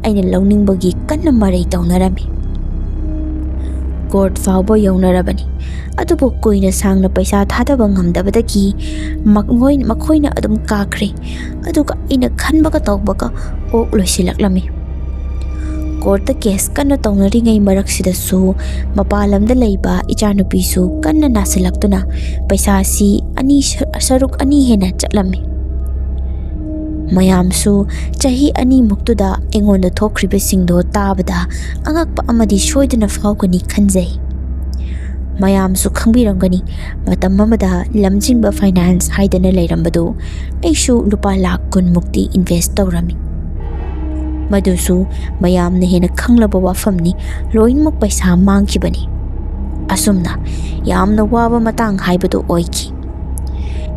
ꯑꯩꯅ ꯂꯧꯅꯤꯡꯕꯒꯤ ꯀꯟꯅ ꯃꯔꯩ ꯇꯧꯅꯔꯝꯃꯤ꯫ ꯀꯣꯔꯠ ꯐꯥꯎꯕ ꯌꯧꯅꯔꯕꯅꯤ꯫ ꯑꯗꯨꯕꯨ ꯀꯨꯏꯅ ꯁꯥꯡꯅ ꯄꯩꯁꯥ ꯊꯥꯗꯕ ꯉꯝꯗꯕꯗꯒꯤ ꯃꯈꯣꯏ-, ꯃꯈꯣꯏꯅ ꯑꯗꯨꯝ ꯀꯥꯈ꯭ꯔꯦ꯫ ꯑꯗꯨꯒ ꯑꯩꯅ ꯈꯟꯕꯒ ꯇꯧꯕꯒ ꯑꯣꯛ ꯂꯣꯏꯁꯤꯜꯂꯛꯂꯝꯃꯤ꯫ ꯀꯣꯔꯠꯇ ꯀꯦꯁ ꯀꯟꯅ ꯇꯧꯅꯔꯤꯉꯩ ꯃꯔꯛꯁꯤꯗꯁꯨ ꯃꯄꯥꯟ ꯂꯝꯗ ꯂꯩꯕ ꯏꯆꯥꯅꯨꯄꯤꯁꯨ ꯀꯟꯅ ꯅꯥꯁꯤꯜꯂꯛꯇꯨꯅ ꯄꯩꯁꯥꯁꯤ ꯑꯅꯤ ꯁ-, ꯁꯔꯨꯛ ꯑꯅꯤ ꯍꯦꯟꯅ ꯆꯠꯂꯝꯃꯤ꯫ ꯃꯌꯥꯝꯁꯨ ꯆꯍꯤ ꯑꯅꯤꯃꯨꯛꯇꯨꯗ ꯑꯩꯉꯣꯟꯗ ꯊꯣꯛꯈ꯭ꯔꯤꯕꯁꯤꯡꯗꯣ ꯇꯥꯕꯗ ꯑꯉꯛꯄ ꯑꯃꯗꯤ ꯁꯣꯏꯗꯅ ꯐꯥꯎꯒꯅꯤ ꯈꯟꯖꯩ꯫ ꯃꯌꯥꯝꯁꯨ ꯈꯪꯕꯤꯔꯝꯒꯅꯤ, ꯃꯇꯝ ꯑꯃꯗ ꯂꯝꯖꯤꯡꯕ ꯐꯥꯏꯅꯥꯟꯁ ꯍꯥꯏꯗꯅ ꯂꯩꯔꯝꯕꯗꯨ ꯑꯩꯁꯨ ꯂꯨꯄꯥ ꯂꯥꯈ ꯀꯨꯟꯃꯨꯛꯇꯤ ꯏꯟꯚꯦꯁ ꯇꯧꯔꯝꯃꯤ꯫ ꯃꯗꯨꯁꯨ ꯃꯌꯥꯝꯅ ꯍꯦꯟꯅ ꯈꯪꯂꯕ ꯋꯥꯐꯝꯅꯤ, ꯂꯣꯏꯅꯃꯛ ꯄꯩꯁꯥ ꯃꯥꯡꯈꯤꯕꯅꯤ꯫ ꯑꯁꯨꯝꯅ ꯌꯥꯝꯅ ꯋꯥꯕ ꯃꯇꯥꯡ ꯍꯥꯏꯕꯗꯨ ꯑꯣꯏꯈꯤ꯫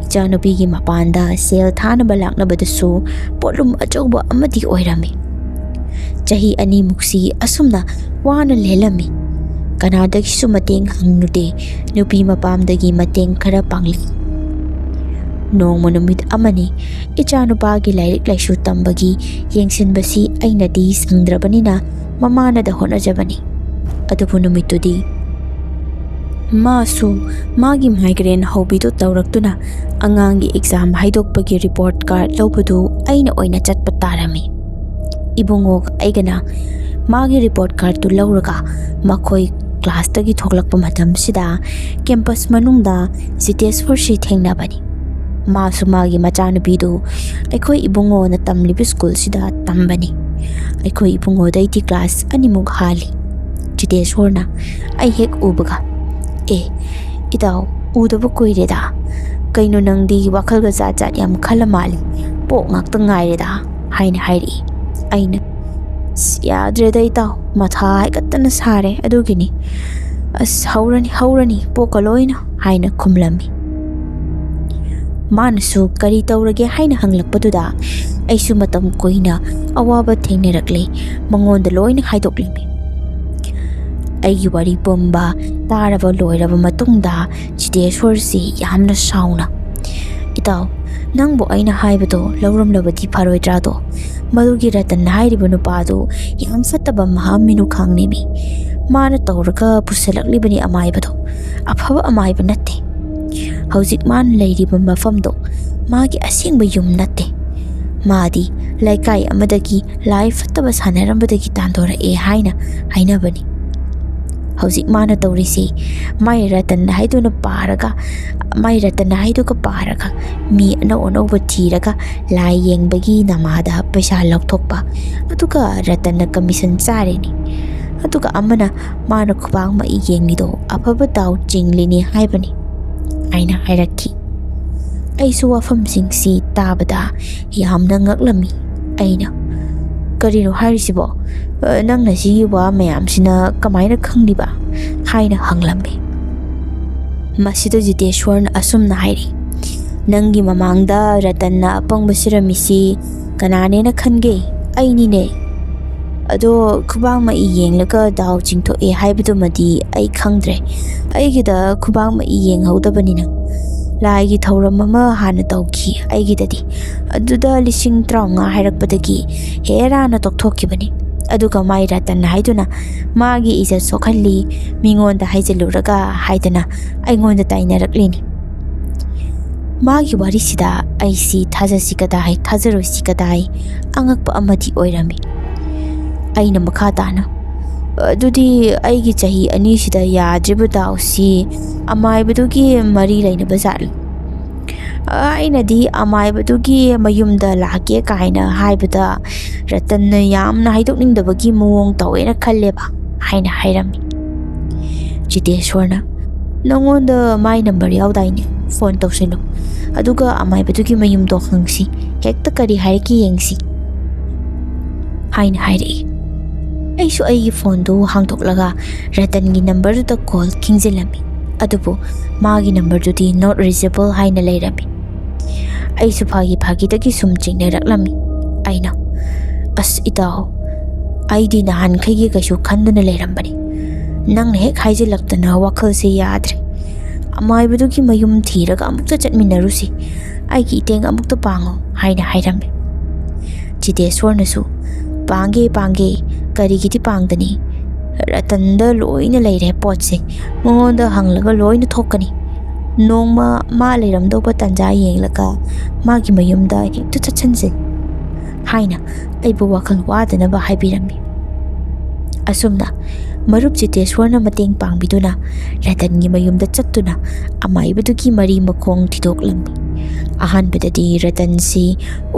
ꯏꯆꯥꯅꯨꯄꯤꯒꯤ ꯃꯄꯥꯟꯗ ꯁꯦꯜ ꯊꯥꯅꯕ ꯂꯥꯛꯅꯕꯗꯨꯁꯨ ꯄꯣꯠꯂꯨꯝ ꯑꯆꯧꯕ ꯑꯃꯗꯤ ꯑꯣꯏꯔꯝꯃꯤ꯫ ꯆꯍꯤ ꯑꯅꯤꯃꯨꯛꯁꯤ ꯑꯁꯨꯝꯅ ꯋꯥꯅ ꯂꯦꯜꯂꯝꯃꯤ꯫ ꯀꯅꯥꯗꯒꯤꯁꯨ ꯃꯇꯦꯡ ꯍꯪꯂꯨꯗꯦ, ꯅꯨꯄꯤ ꯃꯄꯥꯝꯗꯒꯤ ꯃꯇꯦꯡ ꯈꯔ ꯄꯥꯡꯂꯤ꯫ ꯅꯣꯡꯃ ꯅꯨꯃꯤꯠ ꯑꯃꯅꯤ, ꯏꯆꯥꯅꯨꯄꯥꯒꯤ ꯂꯥꯏꯔꯤꯛ ꯂꯥꯏꯁꯨ ꯇꯝꯕꯒꯤ ꯌꯦꯡꯁꯤꯟꯕꯁꯤ ꯑꯩꯅꯗꯤ ꯁꯪꯗ꯭ꯔꯕꯅꯤꯅ ꯃꯃꯥꯅꯗ ꯍꯣꯠꯅꯖꯕꯅꯤ꯫ ꯑꯗꯨꯕꯨ ꯅꯨꯃꯤꯠꯇꯨꯗꯤ ꯃꯥꯁꯨ ꯃꯥꯒꯤ ꯃꯥꯏꯒ꯭ꯔꯦꯟ ꯍꯧꯕꯤꯗꯨ ꯇꯧꯔꯛꯇꯨꯅ ꯑꯉꯥꯡꯒꯤ ꯑꯦꯛꯖꯥꯝ ꯍꯥꯏꯗꯣꯛꯄꯒꯤ ꯔꯤꯄꯣꯔꯠ ꯀꯥꯔꯗ ꯂꯧꯕꯗꯨ ꯑꯩꯅ ꯑꯣꯏꯅ ꯆꯠꯄ ꯇꯥꯔꯝꯃꯤ꯫ ꯏꯕꯨꯡꯉꯣꯒ ꯑꯩꯒꯅ ꯃꯥꯒꯤ ꯔꯤꯄꯣꯔꯠ ꯀꯥꯔꯗꯇꯨ ꯂꯧꯔꯒ ꯃꯈꯣꯏ ꯀ꯭ꯂꯥꯁꯇꯒꯤ ꯊꯣꯛꯂꯛꯄ ꯃꯇꯝꯁꯤꯗ ꯀꯦꯝꯄꯁ ꯃꯅꯨꯡꯗ ꯖꯤꯇꯦꯁꯣꯔꯁꯤ ꯊꯦꯡꯅꯕꯅꯤ꯫ ꯃꯥꯁꯨ ꯃꯥꯒꯤ ꯃꯆꯥꯅꯨꯄꯤꯗꯨ ꯑꯩꯈꯣꯏ ꯏꯕꯨꯡꯉꯣꯅ ꯇꯝꯂꯤꯕ ꯁ꯭ꯀꯨꯜꯁꯤꯗ ꯇꯝꯕꯅꯤ꯫ ꯑꯩꯈꯣꯏ ꯏꯕꯨꯡꯉꯣꯗꯩꯗꯤ ꯀ꯭ꯂꯥꯁ ꯑꯅꯤꯃꯨꯛ ꯍꯥꯜꯂꯤ꯫ ꯖꯤꯇꯦꯁꯣꯔꯅ ꯑꯩ ꯍꯦꯛ ꯎꯕꯒ, "ꯑꯦ, ꯏꯇꯥꯎ, ꯎꯗꯕ ꯀꯨꯏꯔꯦꯗ꯫ ꯀꯩꯅꯣ ꯅꯪꯗꯤ ꯋꯥꯈꯜꯒ ꯖꯥꯠ ꯖꯥꯠ ꯌꯥꯝ ꯈꯜꯂ ꯃꯥꯜꯂꯤ꯫ ꯄꯣꯛ ꯉꯥꯛꯇ ꯉꯥꯏꯔꯦꯗ," ꯍꯥꯏꯅ ꯍꯥꯏꯔꯛꯏ꯫ ꯑꯩꯅ, "ꯑꯁ, ꯌꯥꯗ꯭ꯔꯦꯗ ꯏꯇꯥꯎ, ꯃꯊꯥ ꯍꯥꯏꯀꯠꯇꯅ ꯁꯥꯔꯦ ꯑꯗꯨꯒꯤꯅꯤ꯫ ꯑꯁ, ꯍꯧꯔꯅꯤ, ꯍꯧꯔꯅꯤ, ꯄꯣꯛꯀ ꯂꯣꯏꯅ" ꯍꯥꯏꯅ ꯈꯨꯝꯂꯝꯃꯤ꯫ ꯃꯥꯅꯁꯨ "ꯀꯔꯤ ꯇꯧꯔꯒꯦ?" ꯍꯥꯏꯅ ꯍꯪꯂꯛꯄꯗꯨꯗ ꯑꯩꯁꯨ ꯃꯇꯝ ꯀꯨꯏꯅ ꯑꯋꯥꯕ ꯊꯦꯡꯅꯔꯛꯂꯦ ꯃꯉꯣꯟꯗ ꯂꯣꯏꯅ ꯍꯥꯏꯗꯣꯛꯂꯝꯃꯤ꯫ ꯑꯩꯒꯤ ꯋꯥꯔꯤ ꯄꯨꯝꯕ ꯇꯥꯔꯕ ꯂꯣꯏꯔꯕ ꯃꯇꯨꯡꯗ ꯖꯤꯇꯦꯁꯣꯔꯁꯤ ꯌꯥꯝꯅ ꯁꯥꯎꯅ, "ꯏꯇꯥꯎ, ꯅꯪꯕꯨ ꯑꯩꯅ ꯍꯥꯏꯕꯗꯣ ꯂꯧꯔꯝꯂꯕꯗꯤ ꯐꯔꯣꯏꯗ꯭ꯔꯥꯗꯣ? ꯃꯗꯨꯒꯤ ꯔꯇꯟ ꯍꯥꯏꯔꯤꯕ ꯅꯨꯄꯥꯗꯨ ꯌꯥꯝ ꯐꯠꯇꯕ ꯃꯍꯥ ꯃꯤꯅꯨꯈꯥꯡꯅꯦꯃꯤ꯫ ꯃꯥꯅ ꯇꯧꯔꯒ ꯄꯨꯁꯜꯂꯛꯂꯤꯕꯅꯤ ꯑꯃꯥꯏꯕꯗꯣ꯫ ꯑꯐꯕ ꯑꯃꯥꯏꯕ ꯅꯠꯇꯦ꯫ ꯍꯧꯖꯤꯛ ꯃꯥꯅ ꯂꯩꯔꯤꯕ ꯃꯐꯝꯗꯣ ꯃꯥꯒꯤ ꯑꯁꯦꯡꯕ ꯌꯨꯝ ꯅꯠꯇꯦ꯫ ꯃꯥꯗꯤ ꯂꯩꯀꯥꯏ ꯑꯃꯗꯒꯤ ꯂꯥꯏ ꯐꯠꯇꯕ ꯁꯥꯟꯅꯔꯝꯕꯗꯒꯤ ꯇꯥꯟꯊꯣꯔꯛꯑꯦ ꯍꯥꯏꯅ ꯍꯥꯏꯅꯕꯅꯤ꯫ ꯍꯧꯖꯤꯛ ꯃꯥꯅ ꯇꯧꯔꯤꯁꯤ, ꯃꯥꯏ ꯔꯇꯟ ꯍꯥꯏꯗꯨꯅ ꯄꯥꯔꯒ, ꯃꯥꯏ ꯔꯇꯟ ꯍꯥꯏꯗꯨꯒ ꯄꯥꯔꯒ ꯃꯤ ꯑꯅꯧ ꯑꯅꯧꯕ ꯊꯤꯔꯒ ꯂꯥꯏ ꯌꯦꯡꯕꯒꯤ ꯅꯃꯥꯗ ꯄꯩꯁꯥ ꯂꯧꯊꯣꯛꯄ, ꯑꯗꯨꯒ ꯔꯇꯟꯅ ꯀꯃꯤꯁꯟ ꯆꯥꯔꯤꯅꯤ꯫ ꯑꯗꯨꯒ ꯑꯃꯅ ꯃꯥꯅ ꯈꯨꯕꯥꯡ ꯃꯛꯏ ꯌꯦꯡꯂꯤꯗꯣ ꯑꯐꯕ ꯗꯥꯎ ꯆꯤꯡꯂꯤꯅꯤ ꯍꯥꯏꯕꯅꯤ" ꯍꯥꯏꯅ ꯍꯥꯏꯔꯛꯈꯤ꯫ ꯑꯩꯁꯨ ꯋꯥꯐꯝꯁꯤꯡꯁꯤ ꯇꯥꯕꯗ ꯌꯥꯝꯅ ꯉꯛꯂꯝꯃꯤ꯫ ꯑꯩꯅ, "ꯀꯔꯤꯅꯣ ꯍꯥꯏꯔꯤꯁꯤꯕꯣ? ꯑ, ꯅꯪꯅ ꯁꯤꯒꯤ ꯋꯥ ꯃꯌꯥꯝꯁꯤꯅ ꯀꯃꯥꯏꯅ ꯈꯪꯂꯤꯕ?" ꯍꯥꯏꯅ ꯍꯪꯂꯝꯃꯤ꯫ ꯃꯁꯤꯗ ꯖꯤꯇꯦꯁꯣꯔꯅ ꯑꯁꯨꯝꯅ ꯍꯥꯏꯔꯤ, "ꯅꯪꯒꯤ ꯃꯃꯥꯡꯗ ꯔꯇꯟꯅ ꯑꯄꯪꯕ ꯁꯤꯔꯝꯃꯤꯁꯤ ꯀꯅꯥꯅꯦꯅ ꯈꯟꯒꯦ? ꯑꯩꯅꯤꯅꯦ꯫ ꯑꯗꯣ ꯈꯨꯕꯥꯡ ꯃꯛꯏ ꯌꯦꯡꯂꯒ ꯗꯥꯎ ꯆꯤꯡꯊꯣꯛꯑꯦ ꯍꯥꯏꯕꯗꯨꯃꯗꯤ ꯑꯩ ꯈꯪꯗ꯭ꯔꯦ꯫ ꯑꯩꯒꯤꯗ ꯈꯨꯕꯥꯡ ꯃꯛꯏ ꯌꯦꯡꯍꯧꯗꯕꯅꯤꯅ꯫ ꯂꯥꯏꯒꯤ ꯊꯧꯔꯝ ꯑꯃ ꯍꯥꯟꯅ ꯇꯧꯈꯤ ꯑꯩꯒꯤꯗꯗꯤ꯫ ꯑꯗꯨꯗ ꯂꯤꯁꯤꯡ ꯇꯔꯥꯃꯉꯥ ꯍꯥꯏꯔꯛꯄꯗꯒꯤ ꯍꯦꯔꯥꯅ ꯇꯣꯛꯊꯣꯛꯈꯤꯕꯅꯤ꯫ ꯑꯗꯨꯒ ꯃꯥꯏ ꯔꯇꯟ ꯍꯥꯏꯗꯨꯅ ꯃꯥꯒꯤ ꯏꯖꯠ ꯁꯣꯛꯍꯜꯂꯤ, ꯃꯤꯉꯣꯟꯗ ꯍꯥꯏꯖꯤꯜꯂꯨꯔꯒ" ꯍꯥꯏꯗꯅ ꯑꯩꯉꯣꯟꯗ ꯇꯥꯏꯅꯔꯛꯂꯤꯅꯤ꯫ ꯃꯥꯒꯤ ꯋꯥꯔꯤꯁꯤꯗ ꯑꯩꯁꯤ ꯊꯥꯖꯁꯤ ꯀꯗꯥꯏ, ꯊꯥꯖꯔꯣꯏꯁꯤ ꯀꯗꯥꯏ, ꯑꯉꯛꯄ ꯑꯃꯗꯤ ꯑꯣꯏꯔꯝꯃꯤ꯫ ꯑꯩꯅ ꯃꯈꯥ ꯇꯥꯅ, "ꯑꯗꯨꯗꯤ ꯑꯩꯒꯤ ꯆꯍꯤ ꯑꯅꯤꯁꯤꯗ ꯌꯥꯗ꯭ꯔꯤꯕ ꯗꯥꯎꯁꯤ ꯑꯃꯥꯏꯕꯗꯨꯒꯤ ꯃꯔꯤ ꯂꯩꯅꯕ ꯖꯥꯠꯂꯣ? ꯑꯩꯅꯗꯤ ꯑꯃꯥꯏꯕꯗꯨꯒꯤ ꯃꯌꯨꯝꯗ ꯂꯥꯛꯀꯦ ꯀꯥꯏꯅ ꯍꯥꯏꯕꯗ ꯔꯇꯟꯅ ꯌꯥꯝꯅ ꯍꯥꯏꯗꯣꯛꯅꯤꯡꯗꯕꯒꯤ ꯃꯑꯣꯡ ꯇꯧꯋꯦꯅ ꯈꯜꯂꯦꯕ" ꯍꯥꯏꯅ ꯍꯥꯏꯔꯝꯃꯤ꯫ ꯖꯤꯇꯦꯁꯣꯔꯅ, "ꯅꯉꯣꯟꯗ ꯃꯥꯏ ꯅꯝꯕꯔ ꯌꯥꯎꯗꯥꯏꯅꯦ? ꯐꯣꯟ ꯇꯧꯁꯤꯜꯂꯨ꯫ ꯑꯗꯨꯒ ꯑꯃꯥꯏꯕꯗꯨꯒꯤ ꯃꯌꯨꯝꯗꯣ ꯍꯪꯁꯤ꯫ ꯍꯦꯛꯇ ꯀꯔꯤ ꯍꯥꯏꯔꯛꯀꯦ ꯌꯦꯡꯁꯤ" ꯍꯥꯏꯅ ꯍꯥꯏꯔꯛꯏ꯫ ꯑꯩꯁꯨ ꯑꯩꯒꯤ ꯐꯣꯟꯗꯨ ꯍꯥꯡꯗꯣꯛꯂꯒ ꯔꯇꯟꯒꯤ ꯅꯝꯕꯔꯗꯨꯗ ꯀꯣꯜ ꯈꯤꯡꯖꯤꯜꯂꯝꯃꯤ꯫ ꯑꯗꯨꯕꯨ ꯃꯥꯒꯤ ꯅꯝꯕꯔꯗꯨꯗꯤ not reachable ꯍꯥꯏꯅ ꯂꯩꯔꯝꯃꯤ꯫ ꯑꯩꯁꯨ ꯐꯥꯒꯤ ꯐꯥꯒꯤꯗꯒꯤ ꯁꯨꯝ ꯆꯤꯡꯅꯔꯛꯂꯝꯃꯤ꯫ ꯑꯩꯅ, "ꯑꯁ ꯏꯇꯥꯎ, ꯑꯩꯗꯤ ꯅꯍꯥꯟꯈꯩꯒꯤ ꯀꯩꯁꯨ ꯈꯟꯗꯅ ꯂꯩꯔꯝꯕꯅꯤ꯫ ꯅꯪꯅ ꯍꯦꯛ ꯍꯥꯏꯖꯤꯜꯂꯛꯇꯅ ꯋꯥꯈꯜꯁꯦ ꯌꯥꯗ꯭ꯔꯦ꯫ ꯑꯃꯥꯏꯕꯗꯨꯒꯤ ꯃꯌꯨꯝ ꯊꯤꯔꯒ ꯑꯃꯨꯛꯇ ꯆꯠꯃꯤꯟꯅꯔꯨꯁꯤ꯫ ꯑꯩꯒꯤ ꯏꯇꯦꯡ ꯑꯃꯨꯛꯇ ꯄꯥꯡꯉꯣ" ꯍꯥꯏꯅ ꯍꯥꯏꯔꯝꯃꯤ꯫ ꯆꯤꯇꯦꯁꯣꯔꯅꯁꯨ, "ꯄꯥꯡꯒꯦ, ꯄꯥꯡꯒꯦ, ꯀꯔꯤꯒꯤꯗꯤ ꯄꯥꯡꯗꯅꯤ? ꯔꯇꯟꯗ ꯂꯣꯏꯅ ꯂꯩꯔꯦ ꯄꯣꯠꯁꯦ, ꯃꯉꯣꯟꯗ ꯍꯪꯂꯒ ꯂꯣꯏꯅ ꯊꯣꯛꯀꯅꯤ꯫ ꯅꯣꯡꯃ ꯃꯥ ꯂꯩꯔꯝꯗꯧꯕ ꯇꯥꯟꯖꯥ ꯌꯦꯡꯂꯒ ꯃꯥꯒꯤ ꯃꯌꯨꯝꯗ ꯍꯦꯛꯇ ꯆꯠꯁꯟꯁꯦ" ꯍꯥꯏꯅ ꯑꯩꯕꯨ ꯋꯥꯈꯜ ꯋꯥꯗꯅꯕ ꯍꯥꯏꯕꯤꯔꯝꯃꯤ꯫ ꯑꯁꯨꯝꯅ ꯃꯔꯨꯞ ꯆꯤꯇꯦꯁꯣꯔꯅ ꯃꯇꯦꯡ ꯄꯥꯡꯕꯤꯗꯨꯅ ꯔꯇꯟꯒꯤ ꯃꯌꯨꯝꯗ ꯆꯠꯇꯨꯅ ꯑꯃꯥꯏꯕꯗꯨꯒꯤ ꯃꯔꯤ ꯃꯈꯣꯡ ꯊꯤꯗꯣꯛꯂꯝꯃꯤ꯫ ꯑꯍꯥꯟꯕꯗꯗꯤ ꯔꯇꯟꯁꯤ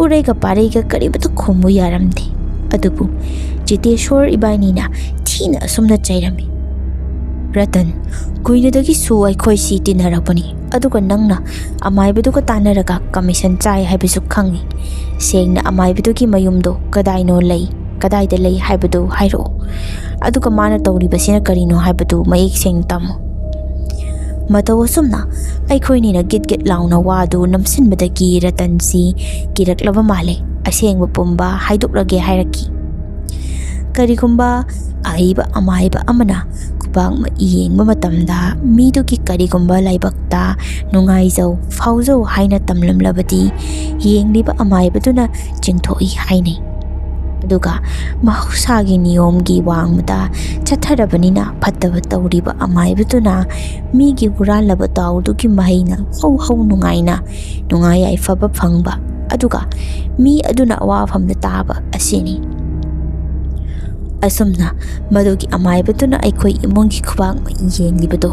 ꯎꯔꯩꯒ ꯄꯥꯔꯩꯒ ꯀꯔꯤꯃꯠꯇ ꯈꯨꯝꯃꯨ ꯌꯥꯔꯝꯗꯦ꯫ ꯑꯗꯨꯕꯨ ꯆꯤꯇꯦꯁꯣꯔ ꯏꯕꯥꯅꯤꯅ ꯊꯤꯅ ꯑꯁꯨꯝꯅ ꯆꯩꯔꯝꯃꯤ, "ꯔꯇꯟ, ꯀꯨꯏꯅꯗꯒꯤꯁꯨ ꯑꯩꯈꯣꯏꯁꯤ ꯇꯤꯟꯅꯔꯛꯄꯅꯤ, ꯑꯗꯨꯒ ꯅꯪꯅ ꯑꯃꯥꯏꯕꯗꯨꯒ ꯇꯥꯟꯅꯔꯒ ꯀꯃꯤꯁꯟ ꯆꯥꯏ ꯍꯥꯏꯕꯁꯨ ꯈꯪꯉꯤ꯫ ꯁꯦꯡꯅ ꯑꯃꯥꯏꯕꯗꯨꯒꯤ ꯃꯌꯨꯝꯗꯣ ꯀꯗꯥꯏꯅꯣ ꯂꯩ, ꯀꯗꯥꯏꯗ ꯂꯩ ꯍꯥꯏꯕꯗꯨ ꯍꯥꯏꯔꯛꯑꯣ꯫ ꯑꯗꯨꯒ ꯃꯥꯅ ꯇꯧꯔꯤꯕꯁꯤꯅ ꯀꯔꯤꯅꯣ ꯍꯥꯏꯕꯗꯨ ꯃꯌꯦꯛ ꯁꯦꯡꯅ ꯇꯝꯃꯨ"꯫ ꯃꯇꯧ ꯑꯁꯨꯝꯅ ꯑꯩꯈꯣꯏꯅꯤꯅ ꯒꯤꯠ ꯒꯤꯠ ꯂꯥꯎꯅ ꯋꯥꯗꯨ ꯅꯝꯁꯤꯟꯕꯗꯒꯤ ꯔꯇꯟꯁꯤ ꯀꯤꯔꯛꯂꯕ ꯃꯥꯜꯂꯦ꯫ ꯑꯁꯦꯡꯕ ꯄꯨꯝꯕ ꯍꯥꯏꯗꯣꯛꯂꯒꯦ ꯍꯥꯏꯔꯛꯈꯤ꯫ ꯀꯔꯤꯒꯨꯝꯕ ꯑꯍꯩꯕ ꯑꯃꯥꯏꯕ ꯑꯃꯅ ꯈꯨꯕꯥꯛ ꯃꯩ ꯌꯦꯡꯕ ꯃꯇꯝꯗ ꯃꯤꯗꯨꯒꯤ ꯀꯔꯤꯒꯨꯝꯕ ꯂꯥꯏꯕꯛꯇ ꯅꯨꯡꯉꯥꯏꯖꯧ, ꯐꯥꯎꯖꯧ ꯍꯥꯏꯅ ꯇꯝꯂꯝꯂꯕꯗꯤ ꯌꯦꯡꯂꯤꯕ ꯑꯃꯥꯏꯕꯗꯨꯅ ꯆꯤꯡꯊꯣꯛꯏ ꯍꯥꯏꯅꯩ꯫ ꯑꯗꯨꯒ ꯃꯍꯧꯁꯥꯒꯤ ꯅꯤꯌꯣꯝꯒꯤ ꯋꯥꯡꯃꯗ ꯆꯠꯊꯔꯕꯅꯤꯅ ꯐꯠꯇꯕ ꯇꯧꯔꯤꯕ ꯑꯃꯥꯏꯕꯗꯨꯅ ꯃꯤꯒꯤ ꯍꯨꯔꯥꯜꯂꯕ ꯗꯥꯎꯗꯨꯒꯤ ꯃꯍꯩꯅ ꯍꯧ ꯍꯧ ꯅꯨꯡꯉꯥꯏꯅ ꯅꯨꯡꯉꯥꯏ ꯌꯥꯏꯐꯕ ꯐꯪꯕ, ꯑꯗꯨꯒ ꯃꯤ ꯑꯗꯨꯅ ꯑꯋꯥꯐꯝꯗ ꯇꯥꯕ ꯑꯁꯤꯅꯤ꯫ ꯑꯁꯨꯝꯅ ꯃꯗꯨꯒꯤ ꯑꯃꯥꯏꯕꯗꯨꯅ ꯑꯩꯈꯣꯏ ꯏꯃꯨꯡꯒꯤ ꯈꯨꯕꯥꯛ ꯃꯩ ꯌꯦꯡꯂꯤꯕꯗꯨ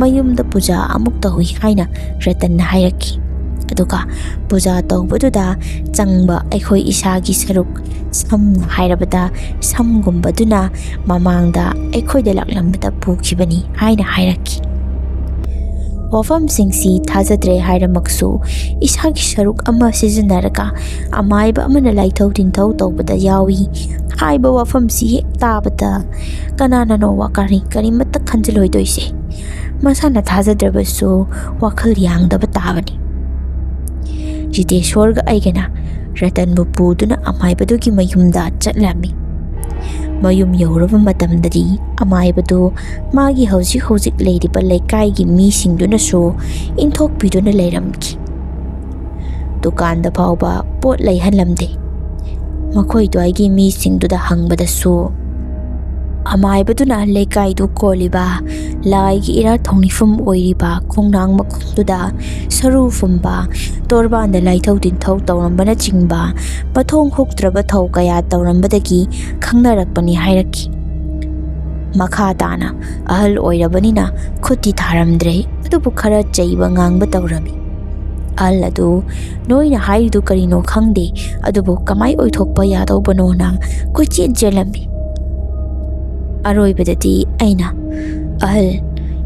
ꯃꯌꯨꯝꯗ ꯄꯨꯖꯥ ꯑꯃꯨꯛ ꯇꯧꯏ ꯍꯥꯏꯅ ꯔꯇꯟꯅ ꯍꯥꯏꯔꯛꯈꯤ꯫ ꯑꯗꯨꯒ ꯄꯨꯖꯥ ꯇꯧꯕꯗꯨꯗ ꯆꯪꯕ ꯑꯩꯈꯣꯏ ꯏꯁꯥꯒꯤ ꯁꯔꯨꯛ, ꯁꯝꯅ ꯍꯥꯏꯔꯕꯗ ꯁꯝꯒꯨꯝꯕꯗꯨꯅ ꯃꯃꯥꯡꯗ ꯑꯩꯈꯣꯏꯗ ꯂꯥꯛꯂꯝꯕꯗ ꯄꯨꯈꯤꯕꯅꯤ ꯍꯥꯏꯅ ꯍꯥꯏꯔꯛꯈꯤ꯫ ꯋꯥꯐꯝꯁꯤꯡꯁꯤ ꯊꯥꯖꯗ꯭ꯔꯦ ꯍꯥꯏꯔꯃꯛꯁꯨ, ꯏꯁꯥꯒꯤ ꯁꯔꯨꯛ ꯑꯃ ꯁꯤꯖꯤꯟꯅꯔꯒ ꯑꯃꯥꯏꯕ ꯑꯃꯅ ꯂꯥꯏꯊꯧ ꯇꯤꯟꯊꯧ ꯇꯧꯕꯗ ꯌꯥꯎꯏ ꯍꯥꯏꯕ ꯋꯥꯐꯝꯁꯤ ꯍꯦꯛ ꯇꯥꯕꯗ ꯀꯅꯥꯅꯅꯣ ꯋꯥꯈꯜ ꯀꯔꯤꯃꯠꯇ ꯈꯟꯖꯤꯜꯂꯣꯏꯗꯣꯏꯁꯦ? ꯃꯁꯥꯅ ꯊꯥꯖꯗ꯭ꯔꯕꯁꯨ ꯋꯥꯈꯜ ꯌꯥꯡꯗꯕ ꯇꯥꯕꯅꯤ꯫ ꯖꯤꯇꯦꯁꯣꯔꯒ ꯑꯩꯒꯅ ꯔꯇꯟꯕꯨ ꯄꯨꯗꯨꯅ ꯑꯃꯥꯏꯕꯗꯨꯒꯤ ꯃꯌꯨꯝꯗ ꯆꯠꯂꯝꯃꯤ꯫ ꯃꯌꯨꯝ ꯌꯧꯔꯕ ꯃꯇꯝꯗꯗꯤ ꯑꯃꯥꯏꯕꯗꯨ ꯃꯥꯒꯤ ꯍꯧꯖꯤꯛ ꯍꯧꯖꯤꯛ ꯂꯩꯔꯤꯕ ꯂꯩꯀꯥꯏꯒꯤ ꯃꯤꯁꯤꯡꯗꯨꯅꯁꯨ ꯏꯟꯊꯣꯛꯄꯤꯗꯨꯅ ꯂꯩꯔꯝꯈꯤ꯫ ꯗꯨꯀꯥꯟꯗ ꯐꯥꯎꯕ ꯄꯣꯠ ꯂꯩꯍꯜꯂꯝꯗꯦ꯫ ꯃꯈꯣꯏ ꯑꯗꯨꯋꯥꯏꯒꯤ ꯃꯤꯁꯤꯡꯗꯨꯗ ꯍꯪꯕꯗꯁꯨ ꯑꯃꯥꯏꯕꯗꯨꯅ ꯂꯩꯀꯥꯏꯗꯨ ꯀꯣꯜꯂꯤꯕ, ꯂꯥꯏꯒꯤ ꯏꯔꯥꯠ ꯊꯧꯅꯤꯐꯝ ꯑꯣꯏꯔꯤꯕ ꯈꯣꯡꯅꯥꯡ ꯃꯈꯣꯡꯗꯨꯗ ꯁꯔꯨ ꯐꯨꯝꯕ, ꯇꯣꯔꯕꯥꯟꯗ ꯂꯥꯏꯊꯧ ꯇꯤꯟꯊꯧ ꯇꯧꯔꯝꯕꯅꯆꯤꯡꯕ ꯃꯊꯣꯡ ꯍꯨꯛꯇ꯭ꯔꯕ ꯊꯧ ꯀꯌꯥ ꯇꯧꯔꯝꯕꯗꯒꯤ ꯈꯪꯅꯔꯛꯄꯅꯤ ꯍꯥꯏꯔꯛꯈꯤ꯫ ꯃꯈꯥ ꯇꯥꯅ ꯑꯍꯜ ꯑꯣꯏꯔꯕꯅꯤꯅ ꯈꯨꯠꯇꯤ ꯊꯥꯔꯝꯗ꯭ꯔꯦ, ꯑꯗꯨꯕꯨ ꯈꯔ ꯆꯩꯕ ꯉꯥꯡꯕ ꯇꯧꯔꯝꯃꯤ꯫ ꯑꯍꯜ ꯑꯗꯨ "ꯅꯣꯏꯅ ꯍꯥꯏꯔꯤꯗꯨ ꯀꯔꯤꯅꯣ ꯈꯪꯗꯦ, ꯑꯗꯨꯕꯨ ꯀꯃꯥꯏ ꯑꯣꯏꯊꯣꯛꯄ ꯌꯥꯗꯧꯕꯅꯣꯅ" ꯀꯣꯏꯆꯦꯟ ꯆꯦꯜꯂꯝꯃꯤ꯫ ꯑꯔꯣꯏꯕꯗꯗꯤ ꯑꯩꯅ, "ꯑꯍꯜ,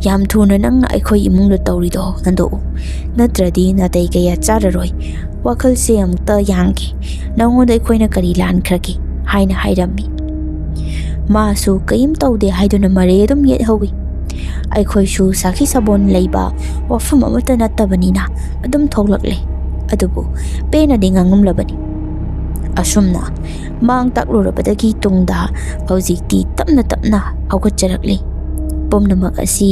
ꯌꯥꯝ ꯊꯨꯅ ꯅꯪꯅ ꯑꯩꯈꯣꯏ ꯏꯃꯨꯡꯗ ꯇꯧꯔꯤꯗꯣ ꯍꯟꯗꯣꯛꯎ, ꯅꯠꯇ꯭ꯔꯗꯤ ꯅꯥꯇꯩ ꯀꯌꯥ ꯆꯥꯔꯔꯣꯏ꯫ ꯋꯥꯈꯜꯁꯦ ꯑꯃꯨꯛꯇ ꯌꯥꯡꯒꯦ꯫ ꯅꯉꯣꯟꯗ ꯑꯩꯈꯣꯏꯅ ꯀꯔꯤ ꯂꯥꯟꯈ꯭ꯔꯒꯦ?" ꯍꯥꯏꯅ ꯍꯥꯏꯔꯝꯃꯤ꯫ ꯃꯥꯁꯨ ꯀꯔꯤꯝ ꯇꯧꯗꯦ ꯍꯥꯏꯗꯨꯅ ꯃꯔꯩ ꯑꯗꯨꯝ ꯌꯦꯠꯍꯧꯏ꯫ ꯑꯩꯈꯣꯏꯁꯨ ꯁꯥꯈꯤ ꯁꯥꯕꯣꯟ ꯂꯩꯕ ꯋꯥꯐꯝ ꯑꯃꯠꯇ ꯅꯠꯇꯕꯅꯤꯅ ꯑꯗꯨꯝ ꯊꯣꯛꯂꯛꯂꯦ꯫ ꯑꯗꯨꯕꯨ ꯄꯦꯟꯅꯗꯤ ꯉꯥꯡꯉꯝꯂꯕꯅꯤ꯫ ꯑꯁꯨꯝꯅ ꯃꯥꯡ ꯇꯥꯛꯂꯨꯔꯕꯗꯒꯤ ꯇꯨꯡꯗ ꯍꯧꯖꯤꯛꯇꯤ ꯇꯞꯅ ꯇꯞꯅ ꯍꯧꯒꯠꯆꯔꯛꯂꯤ꯫ ꯄꯨꯝꯅꯃꯛ ꯑꯁꯤ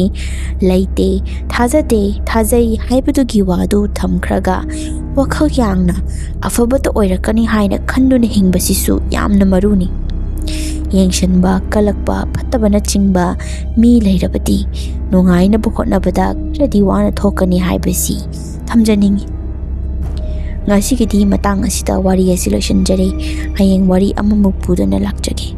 ꯂꯩꯇꯦ, ꯊꯥꯖꯗꯦ, ꯊꯥꯖꯩ ꯍꯥꯏꯕꯗꯨꯒꯤ ꯋꯥꯗꯨ ꯊꯝꯈ꯭ꯔꯒ, ꯋꯥꯈꯜ ꯌꯥꯡꯅ ꯑꯐꯕꯇ ꯑꯣꯏꯔꯛꯀꯅꯤ ꯍꯥꯏꯅ ꯈꯟꯗꯨꯅ ꯍꯤꯡꯕꯁꯤꯁꯨ ꯌꯥꯝꯅ ꯃꯔꯨꯅꯤ꯫ ꯌꯦꯡꯁꯤꯟꯕ, ꯀꯜꯂꯛꯄ, ꯐꯠꯇꯕꯅꯆꯤꯡꯕ ꯃꯤ ꯂꯩꯔꯕꯗꯤ ꯅꯨꯡꯉꯥꯏꯅꯕ ꯍꯣꯠꯅꯕꯗ ꯈꯔꯗꯤ ꯋꯥꯅ ꯊꯣꯛꯀꯅꯤ ꯍꯥꯏꯕꯁꯤ ꯊꯝꯖꯅꯤꯡꯏ꯫ ꯉꯁꯤꯒꯤꯗꯤ ꯃꯇꯥꯡ ꯑꯁꯤꯗ ꯋꯥꯔꯤ ꯑꯁꯤ ꯂꯣꯏꯁꯤꯟꯖꯔꯦ꯫ ꯍꯌꯦꯡ ꯋꯥꯔꯤ ꯑꯃꯃꯨꯛ ꯄꯨꯗꯨꯅ ꯂꯥꯛꯆꯒꯦ꯫